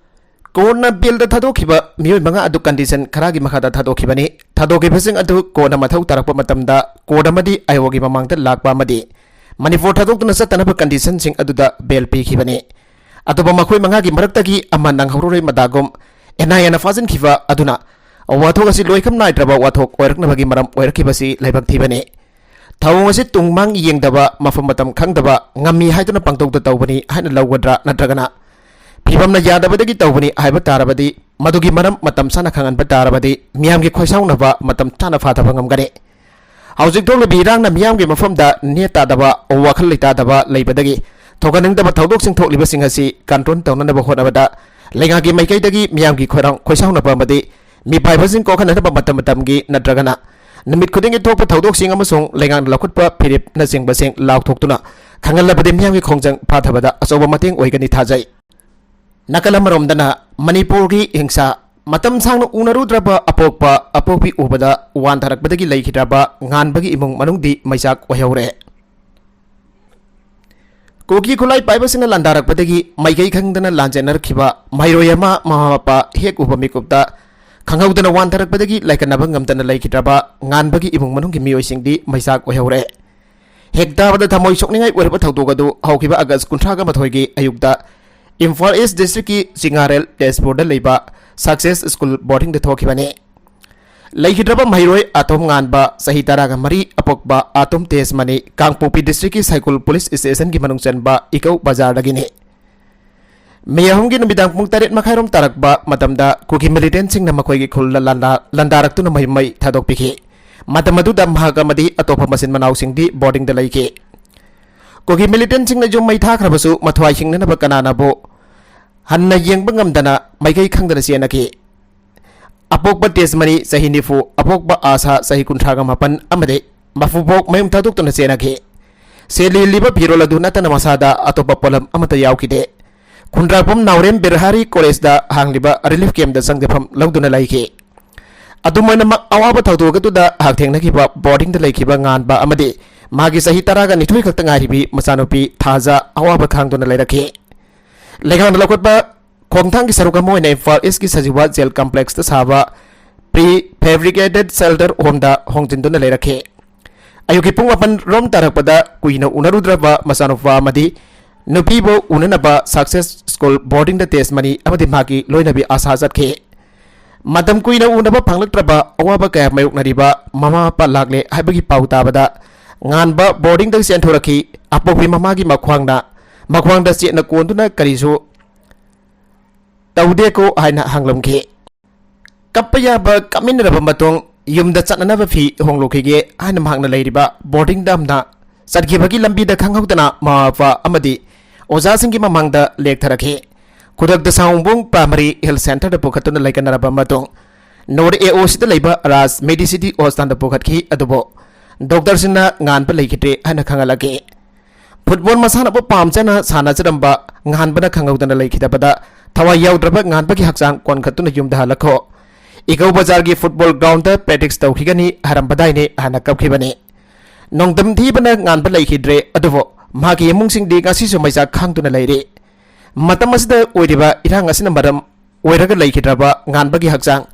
ꯀꯣꯔꯠꯅ ꯕꯦꯜꯗ ꯊꯥꯗꯣꯛꯈꯤꯕ ꯃꯤꯑꯣꯏ ꯃꯉꯥ ꯑꯗꯨ ꯀꯟꯗꯤꯁꯟ ꯈꯔꯒꯤ ꯃꯈꯥꯗ ꯊꯥꯗꯣꯛꯈꯤꯕꯅꯤ꯫ ꯊꯥꯗꯣꯛꯈꯤꯕꯁꯤꯡ ꯑꯗꯨ ꯀꯣꯟꯅ ꯃꯊꯧ ꯇꯥꯔꯛꯄ ꯃꯇꯝꯗ ꯀꯣꯔꯠ ꯑꯃꯗꯤ ꯑꯥꯏ ꯑꯣꯒꯤ ꯃꯃꯥꯡꯗ ꯂꯥꯛꯄ ꯑꯃꯗꯤ ꯃꯅꯤꯄꯨꯔ ꯊꯥꯗꯣꯛꯇꯨꯅ ꯆꯠꯇꯅꯕ ꯀꯟꯗꯤꯁꯟꯁꯤꯡ ꯑꯗꯨꯗ ꯕꯦꯜ ꯄꯤꯈꯤꯕꯅꯤ꯫ ꯑꯗꯨꯕꯨ ꯃꯈꯣꯏ ꯃꯉꯥꯒꯤ ꯃꯔꯛꯇꯒꯤ ꯑꯃ ꯅꯪꯍꯧꯔꯔꯣꯏ ꯃꯗꯥꯒꯨꯝ ꯑꯦꯟ ꯑꯥꯏ ꯑꯦꯅ ꯐꯥꯖꯤꯟꯈꯤꯕ ꯑꯗꯨꯅ ꯋꯥꯊꯣꯛ ꯑꯁꯤ ꯂꯣꯏꯈꯝ ꯅꯥꯏꯗ꯭ꯔꯕ ꯋꯥꯊꯣꯛ ꯑꯣꯏꯔꯛꯅꯕꯒꯤ ꯃꯔꯝ ꯑꯣꯏꯔꯛꯈꯤꯕꯁꯤ ꯂꯥꯏꯕꯛ ꯊꯤꯕꯅꯤ꯫ ꯊꯧꯑꯣꯡ ꯑꯁꯤ ꯇꯨꯡ ꯃꯥꯡ ꯌꯦꯡꯗꯕ, ꯃꯐꯝ ꯃꯇꯝ ꯈꯪꯗꯕ, ꯉꯝꯃꯤ ꯍꯥꯏꯗꯨꯅ ꯄꯪꯇꯧꯗ ꯇꯧꯕꯅꯤ ꯍꯥꯏꯅ ꯂꯧꯒꯗ꯭ꯔꯥ ꯅꯠꯇ꯭ꯔꯒꯅ ꯐꯤꯕꯝꯅ ꯌꯥꯗꯕꯗꯒꯤ ꯇꯧꯕꯅꯤ ꯍꯥꯏꯕ ꯇꯥꯔꯕꯗꯤ, ꯃꯗꯨꯒꯤ ꯃꯔꯝ ꯃꯇꯝ ꯆꯥꯅ ꯈꯪꯍꯟꯕ ꯇꯥꯔꯕꯗꯤ ꯃꯤꯌꯥꯝꯒꯤ ꯈꯣꯏꯁꯥꯎꯅꯕ ꯃꯇꯝ ꯆꯥꯅ ꯐꯥꯊꯕ ꯉꯝꯒꯅꯤ꯫ ꯍꯧꯖꯤꯛ ꯊꯣꯛꯂꯤꯕ ꯏꯔꯥꯡꯅ ꯃꯤꯌꯥꯝꯒꯤ ꯃꯐꯝꯗ ꯅꯦꯠ ꯇꯥꯗꯕ, ꯋꯥꯈꯜ ꯂꯩꯇꯥꯗꯕ ꯂꯩꯕꯗꯒꯤ ꯊꯣꯛꯍꯟꯅꯤꯡꯗꯕ ꯊꯧꯗꯣꯛꯁꯤꯡ ꯊꯣꯛꯂꯤꯕꯁꯤꯡ ꯑꯁꯤ ꯀꯟꯇ꯭ꯔꯣꯜ ꯇꯧꯅꯅꯕ ꯍꯣꯠꯅꯕꯗ ꯂꯩꯉꯥꯛꯀꯤ ꯃꯥꯏꯀꯩꯗꯒꯤ ꯃꯤꯌꯥꯝꯒꯤ ꯈꯣꯏꯔꯥꯡ ꯈꯣꯏꯁꯥꯎꯅꯕ ꯑꯃꯗꯤ ꯃꯤꯄꯥꯏꯕꯁꯤꯡ ꯀꯣꯛꯍꯟꯅꯅꯕ ꯃꯇꯝ ꯃꯇꯝꯒꯤ ꯅꯠꯇ꯭ꯔꯒꯅ ꯅꯨꯃꯤꯠ ꯈꯨꯗꯤꯡꯒꯤ ꯊꯣꯛꯄ ꯊꯧꯗꯣꯛꯁꯤꯡ ꯑꯃꯁꯨꯡ ꯂꯩꯉꯥꯛꯅ ꯂꯧꯈꯠꯄ ꯐꯤꯔꯦꯞꯅꯆꯤꯡꯕꯁꯤꯡ ꯂꯥꯎꯊꯣꯛꯇꯨꯅ ꯈꯪꯍꯜꯂꯕꯗꯤ ꯃꯤꯌꯥꯝꯒꯤ ꯈꯣꯡꯖꯪ ꯐꯥꯊꯕꯗ ꯑꯆꯧꯕ ꯃꯇꯦꯡ ꯑꯣꯏꯒꯅꯤ ꯊꯥꯖꯩ꯫ ꯅꯥꯀꯜ ꯑꯃꯔꯣꯝꯗꯅ ꯃꯅꯤꯄꯨꯔꯒꯤ ꯍꯤꯡꯁꯥ ꯃꯇꯝ ꯁꯥꯡꯅ ꯎꯅꯔꯨꯗ꯭ꯔꯕ ꯑꯄꯣꯛꯄ ꯑꯄꯣꯛꯄꯤ ꯎꯕꯗ ꯋꯥꯟꯊꯔꯛꯄꯗꯒꯤ ꯂꯩꯈꯤꯗ꯭ꯔꯕ ꯉꯥꯟꯕꯒꯤ ꯏꯃꯨꯡ ꯃꯅꯨꯡꯗꯤ ꯃꯩꯆꯥꯛ ꯑꯣꯏꯍꯧꯔꯦ꯫ ꯀꯨꯀꯤ ꯈꯨꯠꯂꯥꯏ ꯄꯥꯏꯕꯁꯤꯡꯅ ꯂꯥꯟꯗꯥꯔꯛꯄꯗꯒꯤ ꯃꯥꯏꯀꯩ ꯈꯪꯗꯅ ꯂꯥꯟꯖꯦꯟꯅꯔꯛꯈꯤꯕ ꯃꯍꯩꯔꯣꯏ ꯑꯃ ꯃꯃꯥ ꯃꯄꯥ ꯍꯦꯛ ꯎꯕ ꯃꯤꯀꯨꯞꯇ ꯈꯪꯍꯧꯗꯅ ꯋꯥꯟꯊꯔꯛꯄꯗꯒꯤ ꯂꯥꯏꯀꯠꯅꯕ ꯉꯝꯗꯅ ꯂꯩꯈꯤꯗ꯭ꯔꯕ ꯉꯥꯟꯕꯒꯤ ꯏꯃꯨꯡ ꯃꯅꯨꯡꯒꯤ ꯃꯤꯑꯣꯏꯁꯤꯡꯗꯤ ꯃꯩꯆꯥꯛ ꯑꯣꯏꯍꯧꯔꯦ꯫ ꯍꯦꯛ ꯇꯥꯕꯗ ꯊꯃꯣꯏ ꯁꯣꯛꯅꯤꯡꯉꯥꯏ ꯑꯣꯏꯔꯕ ꯊꯧꯗꯣꯛ ꯑꯗꯨ ꯍꯧꯈꯤꯕ ꯑꯥꯒꯁ ꯀꯨꯟꯊ꯭ꯔꯥꯒ ꯃꯥꯊꯣꯏꯒꯤ ꯑꯌꯨꯛꯇ ꯏꯝꯐꯥꯜ ꯏꯁ ꯗꯤꯁꯇ꯭ꯔꯤꯛꯀꯤ ꯆꯤꯉꯥꯔꯦꯜ ꯇꯦꯖꯄꯨꯔꯗ ꯂꯩꯕ ꯁꯛꯁꯦꯁ ꯁ꯭ꯀꯨꯜ ꯕꯣꯔꯗꯤꯡꯗ ꯊꯣꯛꯈꯤꯕꯅꯤ꯫ ꯂꯩꯈꯤꯗ꯭ꯔꯕ ꯃꯍꯩꯔꯣꯏ ꯑꯇꯣꯝ ꯉꯥꯟꯕ, ꯆꯍꯤ ꯇꯔꯥꯒ ꯃꯔꯤ, ꯑꯄꯣꯛꯄ ꯑꯇꯣꯝ ꯇꯦꯖꯃꯅꯤ, ꯀꯥꯡꯄꯣꯛꯄꯤ ꯗꯤꯁꯇ꯭ꯔꯤꯛꯀꯤ ꯁꯥꯏꯀꯨꯜ ꯄꯨꯂꯤꯁ ꯁ꯭ꯇꯦꯁꯟꯒꯤ ꯃꯅꯨꯡ ꯆꯟꯕ ꯏꯀꯧ ꯕꯖꯥꯔꯗꯒꯤꯅꯤ꯫ ꯃꯦ ꯑꯍꯨꯝꯒꯤ ꯅꯨꯃꯤꯗꯥꯡ ꯄꯨꯡ ꯇꯔꯦꯠ ꯃꯈꯥꯏꯔꯣꯝ ꯇꯥꯔꯛꯄ ꯃꯇꯝꯗ ꯀꯨꯀꯤ ꯃꯤꯂꯤꯇꯦꯟꯁꯤꯡꯅ ꯃꯈꯣꯏꯒꯤ ꯈꯨꯜꯗ ꯂꯥꯟꯗꯥ-, ꯂꯥꯟꯗꯥꯔꯛꯇꯨꯅ ꯃꯩ, ꯃꯩ ꯊꯥꯗꯣꯛꯄꯤꯈꯤ꯫ ꯃꯇꯝ ꯑꯗꯨꯗ ꯃꯍꯥꯛ ꯑꯃꯗꯤ ꯑꯇꯣꯞꯄ ꯃꯆꯤꯟ ꯃꯅꯥꯎꯁꯤꯡꯗꯤ ꯕꯣꯔꯗꯤꯡꯗ ꯂꯩꯈꯤ꯫ ꯀꯨꯀꯤ ꯃꯤꯂꯤꯇꯦꯟꯁꯤꯡꯅ ꯌꯨꯝ ꯃꯩ ꯊꯥꯈ꯭ꯔꯕꯁꯨ ꯃꯊ꯭ꯋꯥꯏ ꯍꯤꯡꯅꯅꯕ ꯀꯅꯥꯅꯕꯨ ꯍꯟꯅ ꯌꯦꯡꯕ ꯉꯝꯗꯅ ꯃꯥꯏꯀꯩ ꯈꯪꯗꯅ ꯆꯦꯟꯅꯈꯤ꯫ ꯑꯄꯣꯛꯄ ꯇꯦꯖꯃꯅꯤ ꯆꯍꯤ ꯅꯤꯐꯨ, ꯑꯄꯣꯛꯄ ꯑꯥꯁꯥ ꯆꯍꯤ ꯀꯨꯟꯊ꯭ꯔꯥꯒ ꯃꯥꯄꯟ ꯑꯃꯗꯤ ꯃꯄꯨꯕꯣꯛ ꯃꯌꯨꯝ ꯊꯥꯗꯣꯛꯇꯨꯅ ꯆꯦꯟꯅꯈꯤ꯫ ꯁꯦꯠꯂꯤ ꯂꯤꯕ ꯐꯤꯔꯣꯜ ꯑꯗꯨ ꯅꯠꯇꯅ ꯃꯁꯥꯗ ꯑꯇꯣꯞꯄ ꯄꯣꯠꯂꯝ ꯑꯃꯠꯇ ꯌꯥꯎꯈꯤꯗꯦ꯫ ꯈꯨꯟꯗ꯭ꯔꯥꯛꯄꯝ ꯅꯥꯎꯔꯦꯝ ꯕꯤꯔꯍꯥꯔꯤ ꯀꯣꯂꯦꯖꯇ ꯍꯥꯡꯂꯤꯕ ꯔꯤꯂꯤꯐ ꯀꯦꯝꯞꯇ ꯆꯪꯖꯐꯝ ꯂꯧꯗꯨꯅ ꯂꯩꯈꯤ꯫ ꯑꯗꯨꯝ ꯑꯣꯏꯅꯃꯛ, ꯑꯋꯥꯕ ꯊꯧꯗꯣꯛ ꯑꯗꯨꯗ ꯍꯛꯊꯦꯡꯅꯈꯤꯕ ꯕꯣꯔꯗꯤꯡꯗ ꯂꯩꯈꯤꯕ ꯉꯥꯟꯕ ꯑꯃꯗꯤ ꯃꯍꯥꯛꯀꯤ ꯆꯍꯤ ꯇꯔꯥꯒ ꯅꯤꯊꯣꯏ ꯈꯛꯇ ꯉꯥꯏꯔꯤꯕꯤ ꯃꯆꯥꯅꯨꯄꯤ ꯊꯥꯖ ꯑꯋꯥꯕ ꯈꯥꯡꯗꯨꯅ ꯂꯩꯔꯛꯈꯤ꯫ ꯂꯩꯉꯥꯛꯅ ꯂꯧꯈꯠꯄ ꯈꯣꯡꯊꯥꯡꯒꯤ ꯁꯔꯨꯛ ꯑꯃ ꯑꯣꯏꯅ ꯏꯝꯐꯥꯜ ꯏꯁꯀꯤ ꯁꯖꯤꯋꯥ ꯖꯦꯜ ꯀꯝꯄ꯭ꯂꯦꯛꯁꯇ ꯁꯥꯕ ꯄ꯭ꯔꯤ ꯐꯦꯕ꯭ꯔꯤꯀꯦꯇꯦꯗ ꯁꯦꯜꯇꯔ ꯍꯣꯝꯗ ꯍꯣꯡꯖꯤꯟꯗꯨꯅ ꯂꯩꯔꯛꯈꯤ꯫ ꯑꯌꯨꯛꯀꯤ ꯄꯨꯡ ꯃꯥꯄꯟ ꯔꯣꯝ ꯇꯥꯔꯛꯄꯗ ꯀꯨꯏꯅ ꯎꯅꯔꯨꯗ꯭ꯔꯕ ꯃꯆꯥꯅꯨꯄꯥ ꯑꯃꯗꯤ ꯅꯨꯄꯤꯕꯨ ꯎꯅꯅꯕ ꯁꯛꯁꯦꯁ ꯁ꯭ꯀꯨꯜ ꯕꯣꯔꯗꯤꯡꯗ ꯇꯦꯁ ꯃꯅꯤ ꯑꯃꯗꯤ ꯃꯍꯥꯛꯀꯤ ꯂꯣꯏꯅꯕꯤ ꯑꯥꯁꯥ ꯆꯠꯈꯤ꯫ ꯃꯇꯝ ꯀꯨꯏꯅ ꯎꯅꯕ ꯐꯪꯂꯛꯇ꯭ꯔꯕ ꯑꯋꯥꯕ ꯀꯌꯥ ꯃꯥꯌꯣꯛꯅꯔꯤꯕ ꯃꯃꯥ ꯃꯄꯥ ꯂꯥꯛꯂꯦ ꯍꯥꯏꯕꯒꯤ ꯄꯥꯎ ꯇꯥꯕꯗ ꯉꯥꯟꯕ ꯕꯣꯔꯗꯤꯡꯗꯒꯤ ꯆꯦꯟꯊꯣꯔꯛꯈꯤ꯫ ꯑꯄꯣꯛꯄꯤ ꯃꯃꯥꯒꯤ ꯃꯈ꯭ꯋꯥꯡꯅ, ꯃꯈ꯭ꯋꯥꯡꯗ ꯆꯦꯠꯅ ꯀꯣꯟꯗꯨꯅ ꯀꯔꯤꯁꯨ ꯇꯧꯗꯦꯀꯣ ꯍꯥꯏꯅ ꯍꯪꯂꯝꯈꯤ꯫ ꯀꯞꯄ ꯌꯥꯕ ꯀꯞꯃꯤꯟꯅꯔꯕ ꯃꯇꯨꯡ ꯌꯨꯝꯗ ꯆꯠꯅꯅꯕ ꯐꯤ ꯍꯣꯡꯂꯨꯈꯤꯒꯦ ꯍꯥꯏꯅ ꯃꯍꯥꯛꯅ ꯂꯩꯔꯤꯕ ꯕꯣꯔꯗꯤꯡꯗ ꯑꯃꯅ ꯆꯠꯈꯤꯕꯒꯤ ꯂꯝꯕꯤꯗ ꯈꯪꯍꯧꯗꯅ ꯃꯃꯥ ꯃꯄꯥ ꯑꯃꯗꯤ ꯑꯣꯖꯥꯁꯤꯡꯒꯤ ꯃꯃꯥꯡꯗ ꯂꯦꯛꯊꯔꯛꯈꯤ꯫ ꯈꯨꯗꯛꯇ ꯁꯥꯎꯝꯕꯨꯡ ꯄ꯭ꯔꯥꯏꯃꯔꯤ ꯍꯦꯜꯊ ꯁꯦꯟꯇꯔꯗ ꯄꯨꯈꯠꯇꯨꯅ ꯂꯩꯈꯠꯅꯔꯕ ꯃꯇꯨꯡ ꯅꯣꯔꯠ ꯑꯦ ꯑꯣ ꯁꯤꯗ ꯂꯩꯕ ꯔꯥꯖ ꯃꯦꯗꯤꯁꯤꯇꯤ ꯍꯣꯁꯄꯤꯇꯥꯜꯗ ꯄꯨꯈꯠꯈꯤ꯫ ꯑꯗꯨꯕꯨ ꯗꯣꯛꯇꯔꯁꯤꯡꯅ ꯉꯥꯟꯕ ꯂꯩꯈꯤꯗ꯭ꯔꯦ ꯍꯥꯏꯅ ꯈꯪꯍꯜꯂꯛꯈꯤ꯫ ꯐꯨꯠꯕꯣꯜ ꯃꯁꯥꯟꯅꯕꯨ ꯄꯥꯝꯖꯅ ꯁꯥꯟꯅꯖꯔꯝꯕ ꯉꯥꯟꯕꯅ ꯈꯪꯍꯧꯗꯅ ꯂꯩꯈꯤꯗꯕꯗ ꯊꯋꯥꯏ ꯌꯥꯎꯗ꯭ꯔꯕ ꯉꯥꯟꯕꯒꯤ ꯍꯛꯆꯥꯡ ꯀꯣꯟꯈꯠꯇꯨꯅ ꯌꯨꯝꯗ ꯍꯜꯂꯛꯈꯣ꯫ ꯏꯒꯧ ꯕꯖꯥꯔꯒꯤ ꯐꯨꯠꯕꯣꯜ ꯒ꯭ꯔꯥꯎꯟꯗ ꯄ꯭ꯔꯦꯛꯇꯤꯁ ꯇꯧꯈꯤꯒꯅꯤ ꯍꯥꯏꯔꯝꯕꯗꯥꯏꯅꯦ ꯍꯥꯏꯅ ꯀꯞꯈꯤꯕꯅꯤ꯫ ꯅꯣꯡꯗꯝ ꯊꯤꯕꯅ ꯉꯥꯟꯕ ꯂꯩꯈꯤꯗ꯭ꯔꯦ, ꯑꯗꯨꯕꯨ ꯃꯍꯥꯛꯀꯤ ꯏꯃꯨꯡꯁꯤꯡꯗꯤ ꯉꯁꯤꯁꯨ ꯃꯩꯆꯥꯛ ꯈꯥꯡꯗꯨꯅ ꯂꯩꯔꯤ꯫ ꯃꯇꯝ ꯑꯁꯤꯗ ꯑꯣꯏꯔꯤꯕ ꯏꯔꯥꯡ ꯑꯁꯤꯅ ꯃꯔꯝ ꯑꯣꯏꯔꯒ ꯂꯩꯈꯤꯗ꯭ꯔꯕ ꯉꯥꯟꯕꯒꯤ ꯍꯛꯆꯥꯡ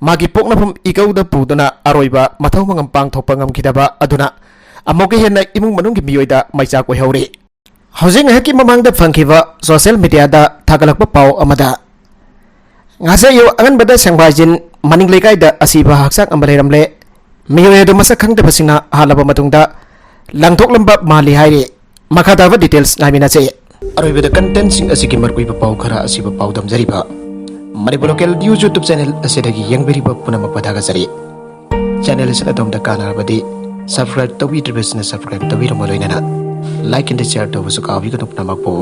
ꯃꯥꯒꯤ ꯄꯣꯛꯅꯐꯝ ꯏꯀꯧꯗ ꯄꯨꯗꯨꯅ ꯑꯔꯣꯏꯕ ꯃꯊꯧ ꯃꯉꯝ ꯄꯥꯡꯊꯣꯛꯄ ꯉꯝꯈꯤꯗꯕ ꯑꯗꯨꯅ ꯑꯃꯨꯛꯀ ꯍꯦꯟꯅ ꯏꯃꯨꯡ ꯃꯅꯨꯡꯒꯤ ꯃꯤꯑꯣꯏꯗ ꯃꯩꯆꯥꯛ ꯑꯣꯏꯍꯧꯔꯤ꯫ ꯍꯧꯖꯤꯛ ꯉꯥꯏꯍꯥꯛꯀꯤ ꯃꯃꯥꯡꯗ ꯐꯪꯈꯤꯕ ꯁꯣꯁꯤꯌꯦꯜ ꯃꯤꯗꯤꯌꯥꯗ ꯊꯥꯒꯠꯂꯛꯄ ꯄꯥꯎ ꯑꯃꯗ, ꯉꯁꯥꯏ ꯑꯌꯨꯛ ꯑꯉꯟꯕꯗ ꯁꯦꯡꯕꯥꯏꯖꯤꯟ ꯃꯅꯤꯡ ꯂꯩꯀꯥꯏꯗ ꯑꯁꯤꯕ ꯍꯛꯆꯥꯡ ꯑꯃ ꯂꯩꯔꯝꯂꯦ꯫ ꯃꯤꯑꯣꯏ ꯑꯗꯨ ꯃꯁꯛ ꯈꯪꯗꯕꯁꯤꯡꯅ ꯍꯥꯠꯂꯕ ꯃꯇꯨꯡꯗ ꯂꯪꯊꯣꯛꯂꯝꯕ ꯃꯥꯜꯂꯤ ꯍꯥꯏꯔꯤ꯫ ꯃꯈꯥ ꯇꯥꯕ ꯗꯤꯇꯦꯜꯁ ꯉꯥꯏꯃꯤꯟꯅꯁꯦ꯫ ꯑꯔꯣꯏꯕꯗ ꯀꯟꯇꯦꯟꯁꯤꯡ ꯑꯁꯤꯒꯤ ꯃꯔꯨꯑꯣꯏꯕ ꯄꯥꯎ ꯈꯔ ꯑꯁꯤꯕꯨ ꯄꯥꯎꯗꯝꯖꯔꯤꯕ Manipur local news YouTube channel ꯑꯁꯤꯗꯒꯤ ꯌꯦꯡꯕꯤꯔꯤꯕ ꯄꯨꯝꯅꯃꯛꯄꯨ ꯊꯥꯒꯠꯆꯔꯤ꯫ ꯆꯦꯅꯦꯜ ꯑꯁꯤꯅ ꯑꯗꯣꯝꯗ ꯀꯥꯟꯅꯔꯕꯗꯤ ꯁꯕꯁꯀ꯭ꯔꯥꯏꯕ ꯇꯧꯕꯤꯗ꯭ꯔꯤꯕꯁꯤꯡꯅ ꯁꯕꯁꯀ꯭ꯔꯥꯏꯕ ꯇꯧꯕꯤꯔꯝꯕ ꯂꯣꯏꯅꯅ ꯂꯥꯏꯛ ꯑꯦꯟ ꯁꯤꯌꯥꯔ ꯇꯧꯕꯁꯨ ꯀꯥꯎꯕꯤꯒꯅꯨ꯫ ꯄꯨꯝꯅꯃꯛꯄꯨ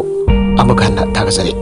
ꯑꯃꯨꯛ ꯍꯟꯅ ꯊꯥꯒꯠꯆꯔꯤ꯫